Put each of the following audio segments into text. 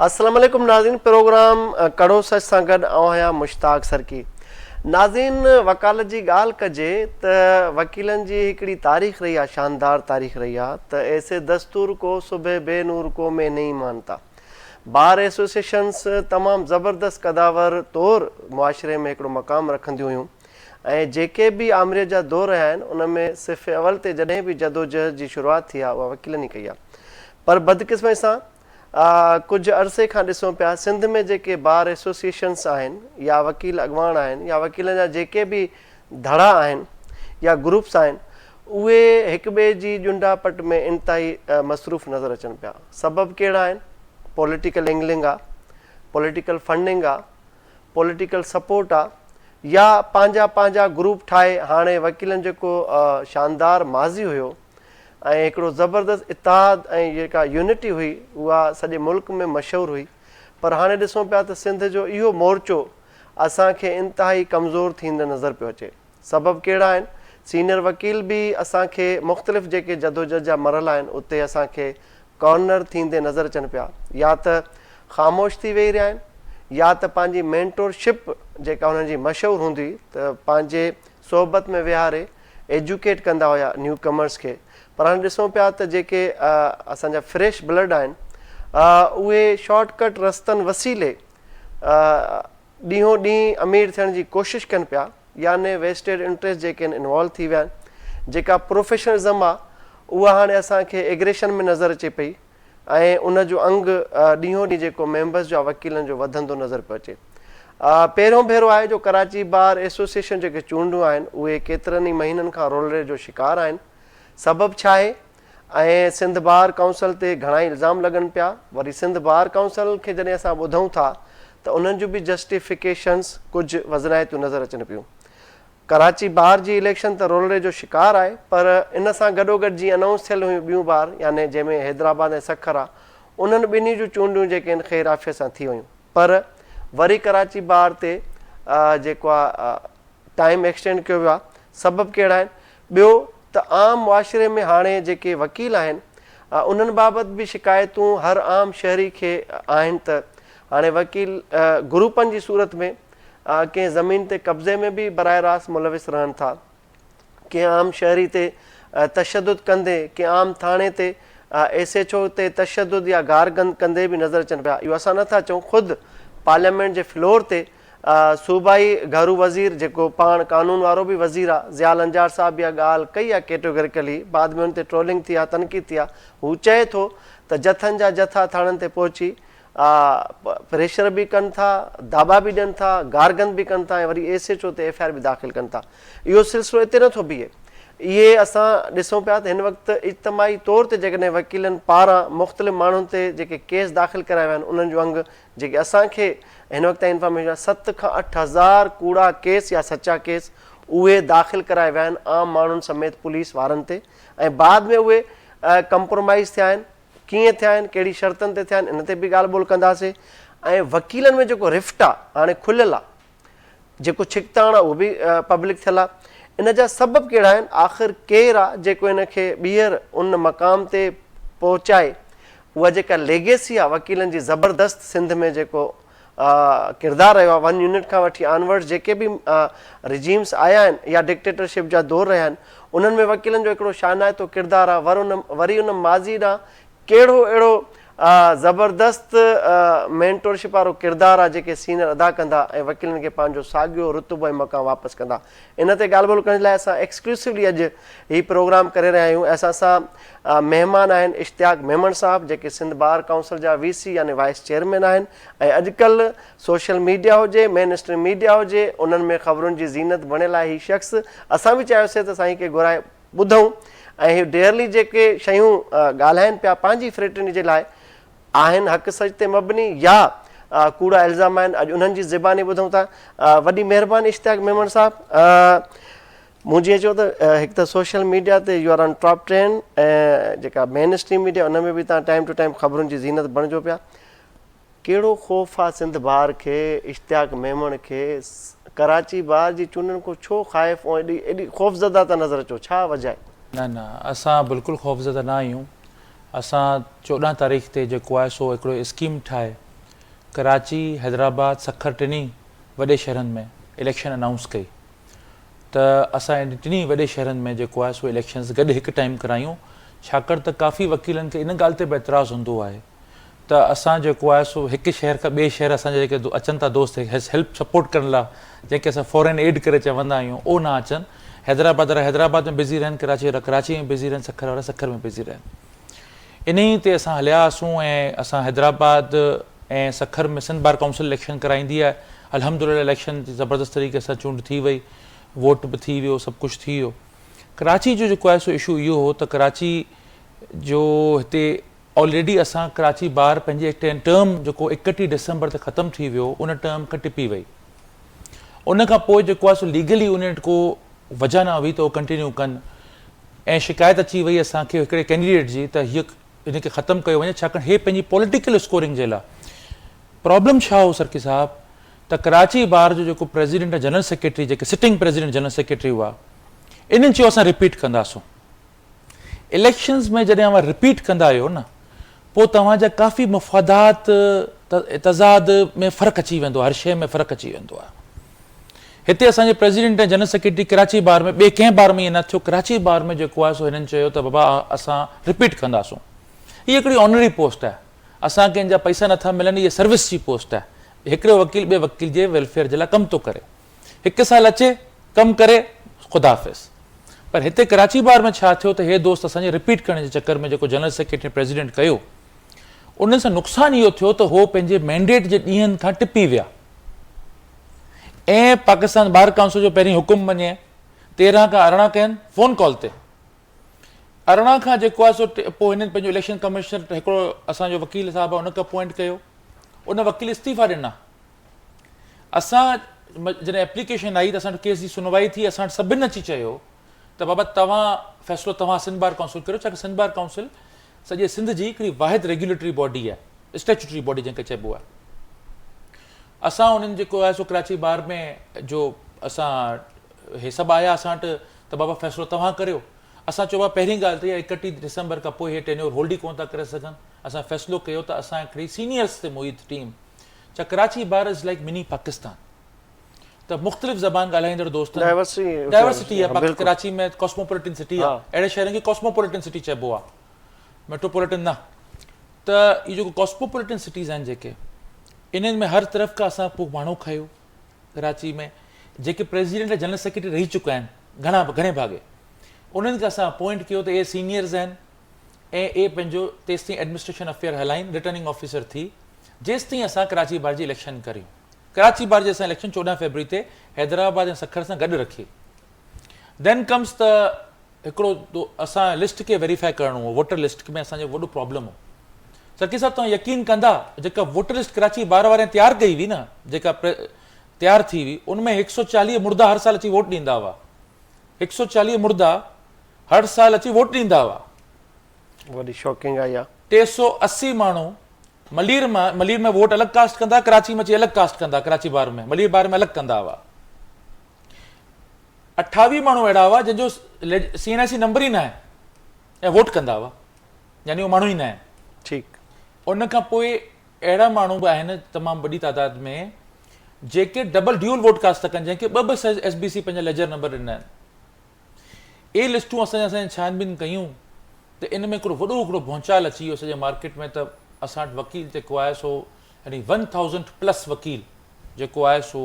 السلام عليڪم ناظرين پروگرام ڪڙو سچ سان گڏ آئون آهيان مشتاق سرڪي ناظرين وڪالت جي ڳالهه ڪجي ته وڪيلن جي هڪڙي تاريخ رهي آهي شاندار تاريخ رهي آهي ته ايسي دستور ڪو صبح بي نور ڪو مين نهين مانتا بار ايسوسيشنس تمام زبردست قداور طور معاشري ۾ هڪڙو مقام رکنديون هيون ۽ جيڪي به آمريت جا دور رهيا آهن ان ۾ صف اول تي جڏهن به جدوجهد جي شروعات ٿي آهي اها وڪيلن ئي ڪئي آهي پر بدقسمتي سان ڪجهه عرصي کان ڏسون پيا سنڌ ۾ جيڪي بار ايسوسيئيشنس آهن يا وڪيل اڳواڻ آهن يا وڪيلن جا جيڪي به ڌڙا آهن يا گروپس آهن اهي هڪ ٻئي جي ڄنڊا پٽ ۾ انتهائي مصروف نظر اچن پيا سبب ڪهڙا آهن پوليٽيڪل اينگلنگ آ پوليٽيڪل فنڊنگ آ پوليٽيڪل سپورٽ آ يا پنهنجا پنهنجا گروپ ٺاهي هاڻي وڪيلن جيڪو شاندار ماضي هيو ۽ هڪڙو زبردست اتحاد ۽ جيڪا يونٽي هئي اها سڄي ملڪ ۾ مشهور هئي پر هاڻي ڏسون پيا ته سنڌ جو اهو مورچو اسان کي انتهائي ڪمزور ٿيندي نظر پيو اچي سبب ڪهڙا آهن سينئر وڪيل به اسان کي مختلف جيڪي جدوجھد جا مرحلا آهن اتي اسان کي ڪارنر ٿيندي نظر اچن پيا يا ته خاموش ٿي ويهي رهيا آهن يا ته پنهنجي مينٽور شپ جيڪا انهن جي مشهور هوندي هئي ته پنهنجي صحبت ۾ ويهاري ايجوڪيٽ ڪندا هيا نيو ڪمرس کي پر هاڻي ڏسون پيا ته جيڪي اسان جا فريش بلڊ آهن اهي شارٽ ڪٽ رستن وسيلي ڏينهون ڏينهن امير ٿيڻ جي ڪوشش ڪن پيا يعني ويسٽيڊ انٽريسٽ جيڪي آهن انوالو ٿي ويا آهن جيڪا پروفيشنلزم آهي اها هاڻي اسان کي ايگريشن ۾ نظر اچي پئي ۽ ان جو انگ ڏينهون ڏينهن جيڪو ميمبرز جو آهي وڪيلن جو وڌندو نظر پيو اچي. پهريون ڀيرو آهي جو ڪراچي بار ايسوسيئيشن جيڪي چونڊون آهن اهي ڪيترن ئي مهينن کان رولڙي جو شڪار آهن سبب ڇا آهي ۽ سنڌ بار ڪائونسل تي گهڻائي الزام لڳن پيا وري سنڌ بار ڪائونسل کي جڏهن اسان ٻڌون ٿا ته انهن جون به جسٽيفڪيشنز ڪجهه وزنائتيون نظر اچن پيون ڪراچي بار جي اليڪشن ته رولڙي جو شڪار آهي پر ان سان گڏوگڏ جيئن انائونس ٿيل هيون ٻيون بار يعني جنهن ۾ حيدرآباد ۽ سکر آ انهن ٻنهي جون چونڊيون جيڪي آهن خير عافيت سان ٿي ويون پر وري ڪراچي بار تي جيڪو آ ٽائيم ايڪسٽينڊ ڪيو ويو آ سبب ڪهڙا آهن ٻيو ته عام معاشري ۾ هاڻي جيڪي وڪيل آهن انهن بابت به شڪايتون هر عام شهري کي آهن ته هاڻي وڪيل گروپن جي صورت ۾ ڪنهن زمين تي قبضي ۾ به براهه راست ملوث رهن ٿا، ڪنهن عام شهري تي تشدد ڪندي، ڪنهن عام ٿاڻي تي ايس ايڇ او تي تشدد يا گارگند ڪندي به نظر اچن پيا، اهو اسان نه ٿا چئون خود پارليامينٽ جي فلور تي صوبائي گهرو وزير جيڪو پاڻ قانون وارو به وزير آ ضياء لنجار صاحب به اها ڳالهه ڪئي آ ڪيٽوگريڪلي بعد ۾ ان تي ٽرولنگ ٿي آ تنقيد ٿي آ هو چئي ٿو ته جٿن جا جٿا ٿاڻن تي پهچي پريشر به ڪن ٿا، داٻا به ڏين ٿا، گارگند به ڪن ٿا ۽ وري ايس ايڇ او تي ايف I R به داخل ڪن ٿا. اهو سلسلو اتي نه ٿو بيهي. اهي اسان ڏسون پيا ته هن وقت اجتماعي طور تي جيڪڏهن وڪيلن پاران مختلف ماڻهن تي جيڪي ڪيس داخل ڪرايا ويا آهن انهن جو انگ جيڪي اسان کي هن وقت تائين انفارميشن آهي 7 کان 8000 ڪوڙا ڪيس يا سچا ڪيس اهي داخل ڪرايا ويا آهن عام ماڻهن سميت پوليس وارن تي ۽ بعد ۾ اهي ڪمپرومائيز ٿيا آهن. ڪيئن ٿيا آهن، ڪهڙي شرطن تي ٿيا آهن، ان تي به ڳالهه ٻولهه ڪنداسين ۽ وڪيلن ۾ جيڪو رفٽ آهي هاڻي کليل آهي، جيڪو ڇڪتاڻ آهي اهو به پبلڪ ٿيل آهي، ان جا سبب ڪهڙا آهن، آخر ڪير آهي جيڪو ان کي ٻيهر ان مقام تي پهچائي، اها جيڪا ليگيسي آهي وڪيلن جي زبردست سنڌ ۾ جيڪو ڪردار رهيو آهي، ون يونٽ کان وٺي آنورڊز جيڪي به رجيمز آيا آهن يا ڊڪٽيٽرشپ جا دور رهيا آهن انهن ۾ وڪيلن جو هڪڙو شانائتو ڪردار آهي ور ان وري ان ماضي ڏانهن ڪهڙو اهڙو زبردست مينٽورشپ وارو ڪردار آهي جيڪي سينئر ادا ڪندا ۽ وڪيلن کي پنهنجو ساڳيو رتبو ۽ مقام واپس ڪندا ان تي ڳالهه ٻولهه ڪرڻ جي لاء اسان ايڪسڪلوسولي اڄ هي پروگرام ڪري رهيا آهيون ۽ اسان سان مهمان آهن اشتياق ميمڻ صاحب جيڪي سنڌ بار ڪائونسل جا وي سي يعني وائيس چيئرمين آهن ۽ اڄڪلهه سوشل ميڊيا هجي مين اسٽريم ميڊيا هجي انهن ۾ خبرن جي زينت بڻيل آهي هي شخص اسان به چاهيوسي ته سائين کي گهرائي ٻڌون ۽ هي ڊيئرلي جيڪي شيون ڳالهائن پيا پنهنجي فريٽرني جي لاء آهن حق سچ تي مبني يا ڪوڙا الزام آهن اڄ انهن جي زباني ٻڌون ٿا وڏي مهرباني اشتياق ميمڻ صاحب مون جيئن چيو ته هڪ ته سوشل ميڊيا تي you are on top trend ۽ جيڪا مين اسٽريم ميڊيا ان ۾ به تان ٽائيم ٽو ٽائيم خبرن جي زينت بڻجو پيا ڪهڙو خوف آ سنڌ بار کي اشتياق ميمڻ کي ڪراچي بار جي چونڊن کان ڇو خائف ۽ ايڏي ايڏي خوفزده ٿا نظر اچو ڇا وجه آهي؟ نه نه اسان بلڪل خوفزده نه آهيون اسان 14 تاريخ تي جيڪو آهي سو هڪڙو اسڪيم ٺاهي. ڪراچي، حيدرآباد، سکر ٽنهي وڏي شهرن ۾ اليڪشن انائونس ڪئي ته اسان ان ٽنهي وڏي شهرن ۾ جيڪو آهي سو اليڪشنز گڏ هڪ ٽائيم ڪرايون ڇاڪاڻ ته ڪافي وڪيلن کي ان ڳالهه تي به اعتراض هوندو آهي ته اسان جيڪو آهي سو هڪ شهر کان ٻئي شهر اسان جا جيڪي اچن ٿا دوست هيلپ سپورٽ ڪرڻ لاء جنهن کي اسان فارين ايڊ ڪري چوندا آهيون اهو نه اچن حيدرآباد وارا حيدرآباد ۾ بزي رهن ڪراچي وارا ڪراچي ۾ بزي رهن سکر وارا سکر ۾ بزي رهن انهي تي اسان هليا هئاسون ۽ اسان Hyderabad ۽ Sukkur ۾ Sindh bar council election ڪرائيندي آهي الحمدلله اليڪشن زبردست طريقي سان چونڊ ٿي وئي ووٽ به ٿي ويو سڀ ڪجهه ٿي ويو ڪراچي جو جيڪو آهي سو اشو اهو هو ته ڪراچي جو هتي آلريڊي اسان ڪراچي بار پنهنجي ٽرم جيڪو 31 ڊسمبر تي ختم ٿي ويو ان ٽرم کان ٽپي وئي ان کان پوء جيڪو آهي سو ليگلي ان وٽ ڪو وجهه نه هئي ته هو ڪنٽينيو ڪن ۽ شڪايت اچي وئي اسان کي هڪڙي ڪينڊيڊيٽ جي ته هيء هن کي ختم ڪيو وڃي ڇاڪاڻ هي پنهنجي پوليٽيڪل اسڪورنگ جي لاء پرابلم ڇا هو سرڪي صاحب ته ڪراچي بار جو جيڪو پريزيڊنٽ ۽ جنرل سيڪريٽري جيڪي سٽنگ پريزيڊنٽ جنرل سيڪريٽري هئا انهن چيو اسان رپيٽ ڪنداسون اليڪشنز ۾ جڏهن اوهان رپيٽ ڪندا آهيو نه پوء توهان جا ڪافي مفادات تضاد ۾ فرق اچي ويندو آهي هر شيء ۾ فرق اچي ويندو آهي هتي اسان جي president ۽ general secretary Karachi bar ۾ ٻئي ڪنهن بار ۾ ائين نه ٿيو ڪراچي بار ۾ جيڪو آهي سو هنن چيو ته بابا اسان رپيٽ ڪنداسون هي هڪڙي آنري پوسٽ آهي اسان کي ان جا پئسا نٿا ملن هي سروس جي پوسٽ آهي هڪڙو وڪيل ٻئي وڪيل جي ويلفيئر جي لاء ڪم ٿو ڪري هڪ سال اچي ڪم ڪري خدا حافظ پر هتي ڪراچي بار ۾ ڇا ٿيو ته هي دوست اسان جي رپيٽ ڪرڻ جي چڪر ۾ جيڪو جنرل سيڪريٽري پريزيڊنٽ ڪيو انهن سان نقصان اهو ٿيو ته هو پنهنجي مينڊيٽ جي ڏينهن کان ٽپي ويا ۽ پاڪستان بار ڪائونسل جو پهرين حڪم مڃي 13 کان 18 ڪين فون ڪال تي 18 کان جيڪو آهي سو پوء هنن پنهنجو اليڪشن ڪمشنر هڪڙو اسان جو وڪيل صاحب ان کي اپوائنٽ ڪيو ان وڪيل استعيفا ڏنا اسان جڏهن ايپليڪيشن آئي ته اسان وٽ ڪيس جي سنوائي ٿي اسان وٽ سڀن اچي چيو ته بابا توهان فيصلو توهان سنڌ بار ڪائونسل ڪريو ڇاڪاڻ سنڌ بار ڪائونسل سڄي سنڌ جي هڪڙي واحد ريگيوليٽري باڊي آهي اسٽيچوٽري باڊي جنهن کي چئبو آهي اسان انهن جيڪو آهي سو ڪراچي بار ۾ جو اسان هي سڀ آيا اسان وٽ ته بابا فيصلو توهان ڪريو اسان چيو بابا پهرين ڳالهه ته 31 ڊسمبر کان پوء هي ٽينيور هولڊ ئي ڪونه ٿا ڪري سگهن اسان فيصلو ڪيو ته اسان هڪڙي سينيئرس تي محيط ٽيم ڇا Karachi bar is like mini Pakistan ته مختلف زبان ڳالهائيندڙ دوستن ڊائيورسٽي آهي ڪراچي ۾ ڪاسموپوليٽن سٽي آهي اهڙي شهرن کي ڪاسموپوليٽن سٽي چئبو آهي ميٽروپوليٽن نه ته اهي جيڪو ڪاسموپوليٽن سٽيز آهن جيڪي انهن ۾ هر طرف کان اسان پوء ماڻهو کنيو ڪراچي ۾ جيڪي پريزيڊنٽ ۽ جنرل سيڪريٽري رهي چڪا آهن گهڻا گهڻي ڀاڳي انهن کي اسان اپوائنٽ ڪيو ته اهي سينيئرز آهن ۽ اهي پنهنجو تيستائين ايڊمنسٽريشن افيئر هلائين رٽرننگ آفيسر ٿي جيستائين اسان ڪراچي بار جي اليڪشن ڪريون. ڪراچي بار جي اسان اليڪشن 14 فيبروري تي حيدرآباد ۽ سکر سان گڏ رکي. دين ڪمز ته هڪڙو اسان لسٽ کي ويريفائي ڪرڻو هو ووٽر لسٽ ۾ اسان جو وڏو پرابلم هو. سرڪي صاحب توهان يقين ڪندا جيڪا ووٽر لسٽ ڪراچي بار وارن تيار ڪئي هئي نه جيڪا تيار ٿي هئي ان ۾ 140 مردا هر سال اچي ووٽ ڏيندا هئا. 140 مردا هر سال اچي ووٽ ڏيندا هئا. وڏي شاڪنگ آهي اها. 380 ماڻهو ملير مان ملير ۾ ووٽ الڳ ڪاسٽ ڪندا ڪراچي ۾ اچي الڳ ڪاسٽ ڪندا ڪراچي بار ۾ ملير بار ۾ الڳ ڪندا هئا. 28 ماڻهو اهڙا هئا جن جو سي اين آء سي نمبر ئي نه آهي ۽ ووٽ ڪندا هئا يعني اهي ماڻهو ئي نه آهن. ٺيڪ. ان کان پوء اهڙا ماڻهو به آهن تمام وڏي تعداد ۾ جيڪي ڊبل ڊيول ووٽ ڪاسٽ ٿا ڪن جنهن کي ٻه ٻه ايس بي سي پنهنجا ليجر نمبر ڏنا آهن. اهي لسٽون اسان اسان ڇان بين ڪيون ته ان ۾ هڪڙو وڏو هڪڙو ڀونچال اچي ويو سڄي مارڪيٽ ۾ ته اسان وٽ وڪيل جيڪو آهي سو يعني 1000 پلس وڪيل جيڪو آهي سو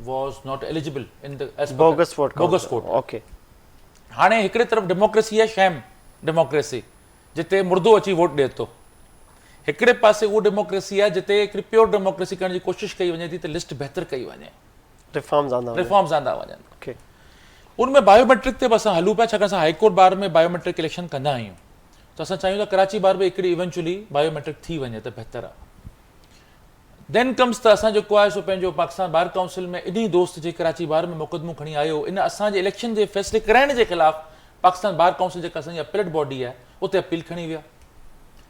was not eligible in the as bogus vote bogus vote okay هاڻي هڪڙي طرف ڊيموڪريسي آهي شيم ڊيموڪريسي جتي مردو اچي ووٽ ڏئي ٿو هڪڙي پاسي اهو ڊيموڪريسي آهي جتي هڪڙي پيور ڊيموڪريسي ڪرڻ جي ڪوشش ڪئي وڃي ٿي ته لسٽ بهتر ڪئي وڃي ريفارمز آندا وڃن. ريفارمز آندا وڃن. ان ۾ بايو ميٽرڪ تي به اسان هلون پيا ڇاڪاڻ اسان high court bar ۾ bio matric election ڪندا آهيون ته اسان چاهيون ٿا ڪراچي بار به هڪڙي ايونچولي بايو ميٽرڪ ٿي وڃي ته بهتر آهي. دين ڪمز ته اسان جيڪو آهي سو پنهنجو پاڪستان بار ڪائونسل ۾ انهي دوست جي ڪراچي بار ۾ مقدمو کڻي آيو ان اسان جي اليڪشن جي فيصلي ڪرائڻ جي خلاف پاڪستان بار ڪائونسل جيڪا اسان جي اپيلٽ باڊي آهي اتي اپيل کڻي ويا.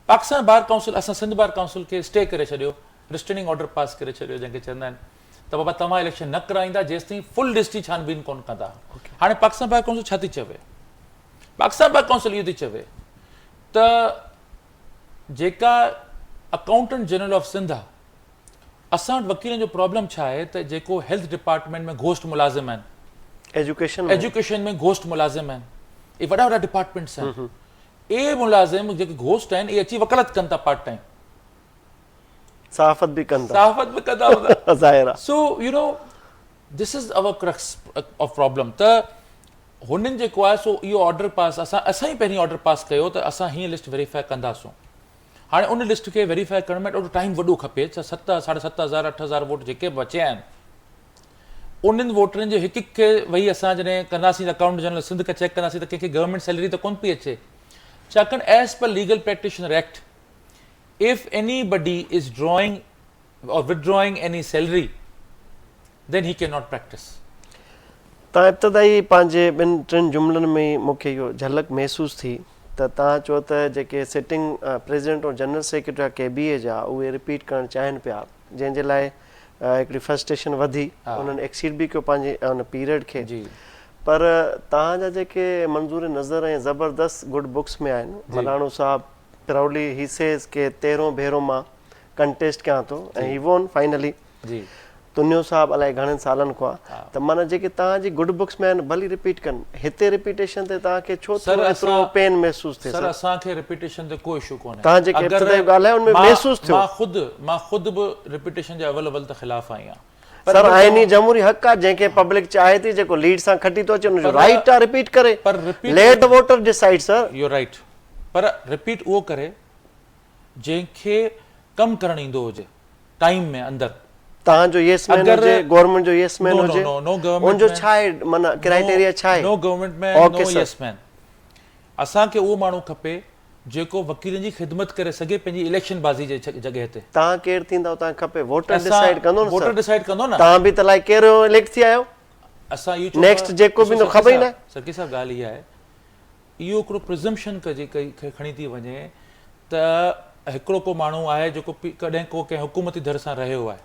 پاڪستان بار ڪائونسل اسان سنڌ بار ڪائونسل کي اسٽي ڪري ڇڏيو ريسٽريننگ آرڊر پاس ڪري ڇڏيو جنهن کي چوندا آهن ته بابا توهان اليڪشن نه ڪرائيندا جيستائين فل لسٽ جي ڇان بين ڪونه ڪندا. هاڻي پاڪستان بار ڪائونسل ڇا ٿي چوي؟ پاڪستان بار ڪائونسل اهو ٿي چوي ته جيڪا اڪائونٽنٽ جنرل آف سنڌ آ اسان وٽ وڪيلن جو پرابلم ڇا آهي ته جيڪو هيلٿ ڊپارٽمينٽ ۾ گهوسٽ ملازم آهن، ايجوڪيشن ۾، ايجوڪيشن ۾ گهوسٽ ملازم آهن، اهي وڏا وڏا ڊپارٽمينٽس آهن، اهي ملازم جيڪي گهوسٽ آهن اهي اچي وڪالت ڪن ٿا پارٽ ٽائيم. صحافت به ڪن ٿا. صحافت به ڪندا هوندا. ظاهر آهي. So you know this is our crux of problem ته هنن جيڪو آهي سو اهو آرڊر پاس اسان اسان ئي پهرين آرڊر پاس ڪيو ته اسان هيئن لسٽ ويريفائي ڪنداسون. هاڻي ان لسٽ کي ويريفائي ڪرڻ ۾ ڏاڍو ٽائيم وڏو کپي ڇا ست ساڍا 7000 8000 ووٽ جيڪي به بچيا آهن انهن ووٽرن جي هڪ هڪ کي ويهي اسان جڏهن ڪنداسين ته اڪائونٽ جنرل سنڌ کان چيڪ ڪنداسين ته ڪنهن کي گورنمينٽ سيلري ته ڪونه پئي اچي ڇاڪاڻ as per legal practitioner act if anybody is drawing or withdrawing any salary then he cannot practice. توهان ابتدائي پنهنجي ٻن ٽن جملن ۾ ئي مون کي اهو جهلڪ محسوس ٿي ته توهان چيو ته جيڪي سٽنگ پريزيڊنٽ ۽ جنرل سيڪريٽري آهي ڪي بي اي جا اهي رپيٽ ڪرڻ چاهين پيا جنهن جي لاء هڪڙي فرسٽريشن وڌي انهن ايڪسيڊ به ڪيو پنهنجي ان پيريڊ کي پر توهان جا جيڪي منظور نظر ۽ زبردست گڊ بڪس ۾ آهن ملاڻو صاحب پرائوڊلي هي سيز ڪي تيرهون ڀيرو مان ڪنٽيسٽ ڪيان ٿو ۽ هي وون فائنلي جي. تنيو صاحب الائي گهڻن سالن کان آ ته معنيٰ جيڪي توهان جي گڊ بڪس ۾ آهن ڀلي رپيٽ ڪن هتي رپيٽيشن تي توهان کي ڇو ٿو ايترو پين محسوس ٿئي سر اسان کي رپيٽيشن تي ڪو اشو ڪونهي توهان جيڪي ابتدائي ڳالهايو ان ۾ محسوس ٿيو مان خود مان خود به رپيٽيشن جي اول اول ته خلاف آهيان سر آئيني جمهوري حق آ جنهن کي پبلڪ چاهي ٿي جيڪو ليڊ سان کٽي ٿو اچي ان جو رائيٽ آ رپيٽ ڪري let voter decide sir. You right per repeat اهو ڪري جنهن کي ڪم ڪرڻ ايندو هجي ٽائيم ۾ اندر. توهان جو ييس مين هجي گورنمينٽ جو ييس مين هجي ان جو ڇا آهي معنيٰ ڪرائيٽيريا ڇا آهي؟ نو گورنمينٽ مين نو ييس مين اسان کي اهو ماڻهو کپي جيڪو وڪيلن جي خدمت ڪري سگهي پنهنجي اليڪشن بازي جي جڳهه تي. توهان ڪير ٿيندؤ توهان کي کپي ووٽر ڊسائيڊ ڪندو نه سر ووٽر ڊسائيڊ ڪندو نه توهان به ته الائي ڪير اليڪٽ ٿي آيو اسان اهو چئون نيڪسٽ جيڪو به ايندو خبر ئي ناهي. سرڪي صاحب ڳالهه اها آهي اهو هڪڙو پرزمپشن ڪجي کڻي ٿي وڃي ته هڪڙو ڪو ماڻهو آهي جيڪو ڪڏهن ڪو ڪنهن حڪومتي ڌر سان رهيو آهي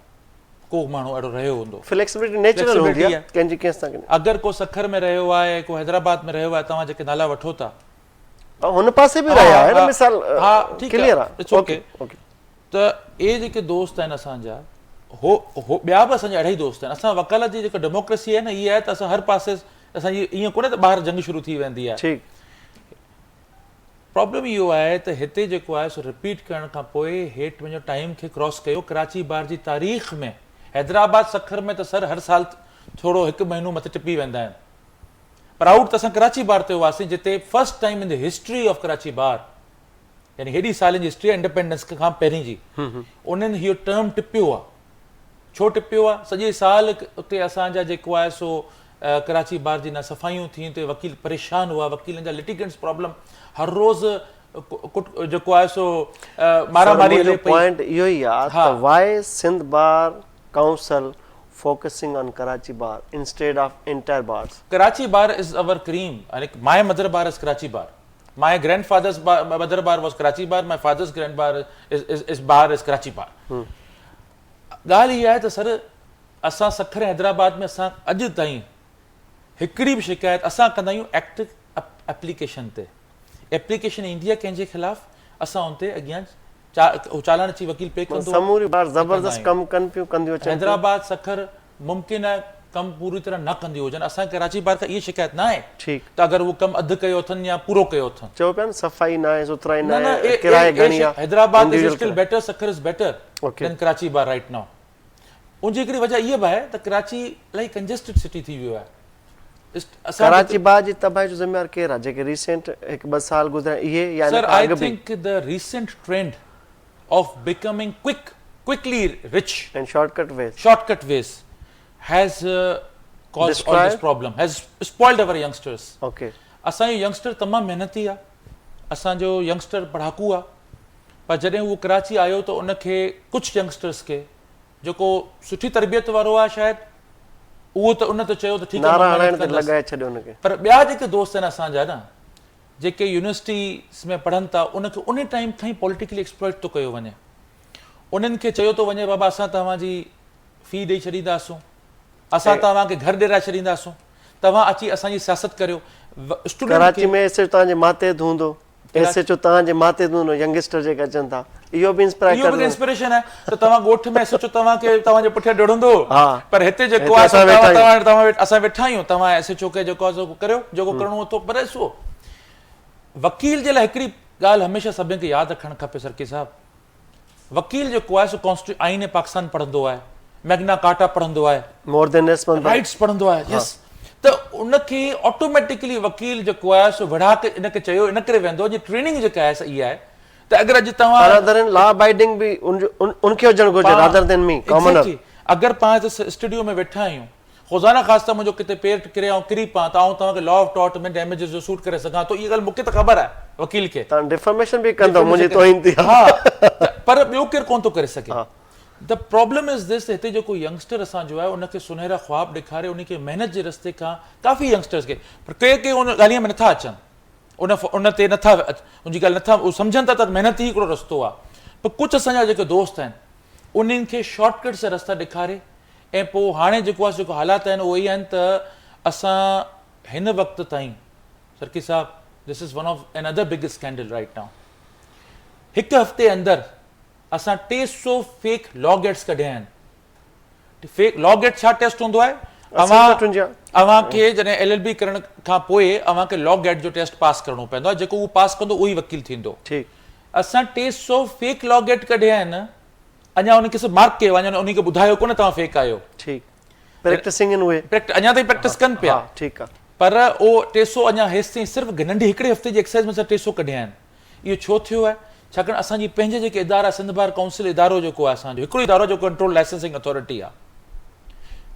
ڪو ماڻهو اهڙو رهيو هوندو. فليڪسبلٽي نيچرل هوندي آهي ڪنهن جي ڪنهن سان. اگر ڪو سکر ۾ رهيو آهي ڪو حيدرآباد ۾ رهيو آهي توهان جيڪي نالا وٺو ٿا. هن پاسي به رهيا آهن مثال ڪليئر آهي it's okay ته اهي جيڪي دوست آهن اسان جا هو هو ٻيا به اسان جا اهڙا ئي دوست آهن اسان وڪالت جي جيڪا ڊيموڪريسي آهي نه اها آهي ته اسان هر پاسي اسان جي ائين ڪونهي ته ٻاهر جنگ شروع ٿي ويندي آهي. ٺيڪ. پرابلم اهو آهي ته هتي جيڪو آهي سو رپيٽ ڪرڻ کان پوء هيٺ وڃو ٽائيم کي ڪراس ڪيو ڪراچي بار جي تاريخ ۾ حيدرآباد سکر ۾ ته سر هر سال ٿورو هڪ مهينو مٿي ٽپي ويندا آهن پرائوڊ ته اسان ڪراچي بار تي هئاسين جتي first time in the history of Karachi bar يعني هيڏي سالن جي هسٽري انڊيپينڊنس کان پهرين جي انهن اهو ٽرم ٽپيو آهي ڇو ٽپيو آ سڄي سال اتي اسان جا جيڪو آهي سو ڪراچي بار جي نه صفايون ٿيون اتي وڪيل پريشان هئا وڪيلن جا لٽيگنٽس پرابلم هر روز جيڪو آهي سو مارا ماري هلي پئي. پوائنٽ اهو ئي آ ته why Sindh bar council focusing on Karachi bar instead of entire bars. Karachi bar is our cream my mother bar is Karachi bar my grand father's mother bar was Karachi bar my father's grand bar is bar is Karachi bar. ڳالهه اها آهي ته سر اسان سکر ۽ حيدرآباد ۾ اسان اڄ تائين هڪڙي به شڪايت اسان ڪندا آهيون ايڪٽ ايپليڪيشن تي ايپليڪيشن ايندي آهي ڪنهن جي خلاف اسان ان تي اڳيان چالان اچي وڪيل پي ڪندو سموري بار زبردست ڪم ڪن پيون ڪنديون اچن حيدرآباد سکر ممڪن آهي ڪم پوري طرح نه ڪنديون هجن اسان کي ڪراچي بار کان اها شڪايت نه آهي ٺيڪ ته اگر اهو ڪم اڌ ڪيو اٿن يا پورو ڪيو اٿن. چئو پيا نه صفائي ناهي سٿرائي ناهي ڪرايي گهڻي آهي Hyderabad is still better Sukkur is better than Karachi bar right now ان جي هڪڙي وجه اها به آهي ته ڪراچي الاهي ڪنجسٽيڊ سٽي ٿي ويو آهي ڪراچي بار جي تباهي جو ذميوار ڪير آهي جيڪي ريسينٽ هڪ ٻه سال گذريا اهي يا ان کان اڳ به. Sir I think the recent trend of becoming quick quickly rich in short cut ways short cut ways has caused all this problem has spoiled our youngsters okay اسان جو ينگسٽر تمام محنتي آ اسان جو ينگسٽر پڙهاڪو آ پر جڏهن هو ڪراچي آيو ته ان کي ڪجهه ينگسٽرس کي جيڪو سٺي تربيت وارو آ شايد اهو ته ان ته چيو ته ٺيڪ آ نعرا هڻائڻ تي لڳائي ڇڏيو ان کي پر ٻيا جيڪي دوست آهن اسان جا نه جيڪي يونيورسٽيز ۾ پڙهن ٿا ان کي ان ٽائيم کان ئي پوليٽيڪلي ايڪسپلائٽ ٿو ڪيو وڃي انهن کي چيو ٿو وڃي بابا اسان توهان جي في ڏئي ڇڏينداسون اسان توهان کي گهر ڏيرائي ڇڏينداسون توهان اچي اسان جي سياست ڪريو اسٽوڊنٽ ڪراچي ۾ ايس ايچ توهان جي ماتحت هوندو. ايس ايڇ او توهان جي ماتحت هوندو ينگسٽر جيڪي اچن ٿا اهو به انسپائر اهو به انسپريشن آهي ته توهان ڳوٺ ۾ ايس ايڇ او توهان کي توهان جي پٺيان ڊوڙندو پر هتي جيڪو آهي سو توهان توهان اسان ويٺا آهيون توهان ايس ايڇ او کي جيڪو آهي سو ڪريو جيڪو ڪرڻو اٿو پر ڏسو وڪيل جي لاء هڪڙي ڳالهه هميشه سڀني کي ياد رکڻ کپي سرڪي صاحب وڪيل جيڪو آهي سو ڪانسٽي آئين پاڪستان پڙهندو آهي ميگنا ڪارٽا پڙهندو آهي مور دين رائٽس پڙهندو آهي يس ته ان کي آٽوميٽڪلي وڪيل جيڪو آهي سو وڙهاڪ ان کي چيو ان ڪري ويندو جي ٽريننگ جيڪا آهي سا اها آهي ته اگر اڄ توهان رادر لا ابائيڊنگ به ان کي هجڻ گهرجي رادر دين مي ڪامنر اگر پاڻ هتي اسٽوڊيو ۾ ويٺا آهيون خدا نه خواسته منهنجو ڪٿي پير ڪري آئون ڪري پوان ته آئون توهان کي لا آف ٽارٽ ۾ ڊيميجز جو سوٽ ڪري سگهان ٿو اها ڳالهه مون کي ته خبر آهي وڪيل کي. توهان ڊفرميشن به ڪندو منهنجي توهين ٿي ها پر ٻيو ڪير ڪونه ٿو ڪري سگهي the problem is this ته هتي جيڪو ينگسٽر اسان جو آهي ان کي سنهرا خواب ڏيکاري ان کي محنت جي رستي کان ڪافي ينگسٽرز کي پر ڪي ڪي ان ڳالهين ۾ نٿا اچن ان ان تي نٿا ان جي ڳالهه نٿا سمجهن ٿا ته محنت ئي هڪڙو رستو آهي پر ڪجهه اسان جا جيڪي دوست آهن انهن کي شارٽ ڪٽس جا رستا ڏيکاري ۽ پوء هاڻي جيڪو آهي جيڪو حالات آهن اهي اهي آهن ته اسان هن وقت تائين سرڪي صاحب this is one of another big scandal right now هڪ هفتي اندر اسان 300 فيڪ لا گيٽس ڪڍيا آهن فيڪ لا گيٽ ڇا ٽيسٽ هوندو آهي اوهان اوهان کي جڏهن ايل ايل بي ڪرڻ کان پوء اوهان کي لا گيٽ جو ٽيسٽ پاس ڪرڻو پوندو آهي جيڪو اهو پاس ڪندو اهو ئي وڪيل ٿيندو ٺيڪ اسان 300 فيڪ لا گيٽ ڪڍيا آهن اڃا انهن کي صرف مارڪ ڪيو آهي اڃا انهن کي ٻڌايو ڪونه توهان فيڪ آهيو. ٺيڪ پريڪٽسنگ ان اهي. پريڪٽ اڃا تائين پريڪٽس ڪن پيا. ها ٺيڪ آ. پر اهو 300 اڃا هيستائين صرف ننڍي هڪڙي هفتي جي ايڪسرسائز ۾ اسان 300 ڪڍيا آهن. اهو ڇو ٿيو آهي؟ ڇاڪاڻ اسان جي پنهنجي جيڪي ادارا سنڌ بار ڪائونسل ادارو جيڪو آهي اسان جو هڪڙو ادارو جيڪو ڪنٽرول لائسنسنگ اٿارٽي آهي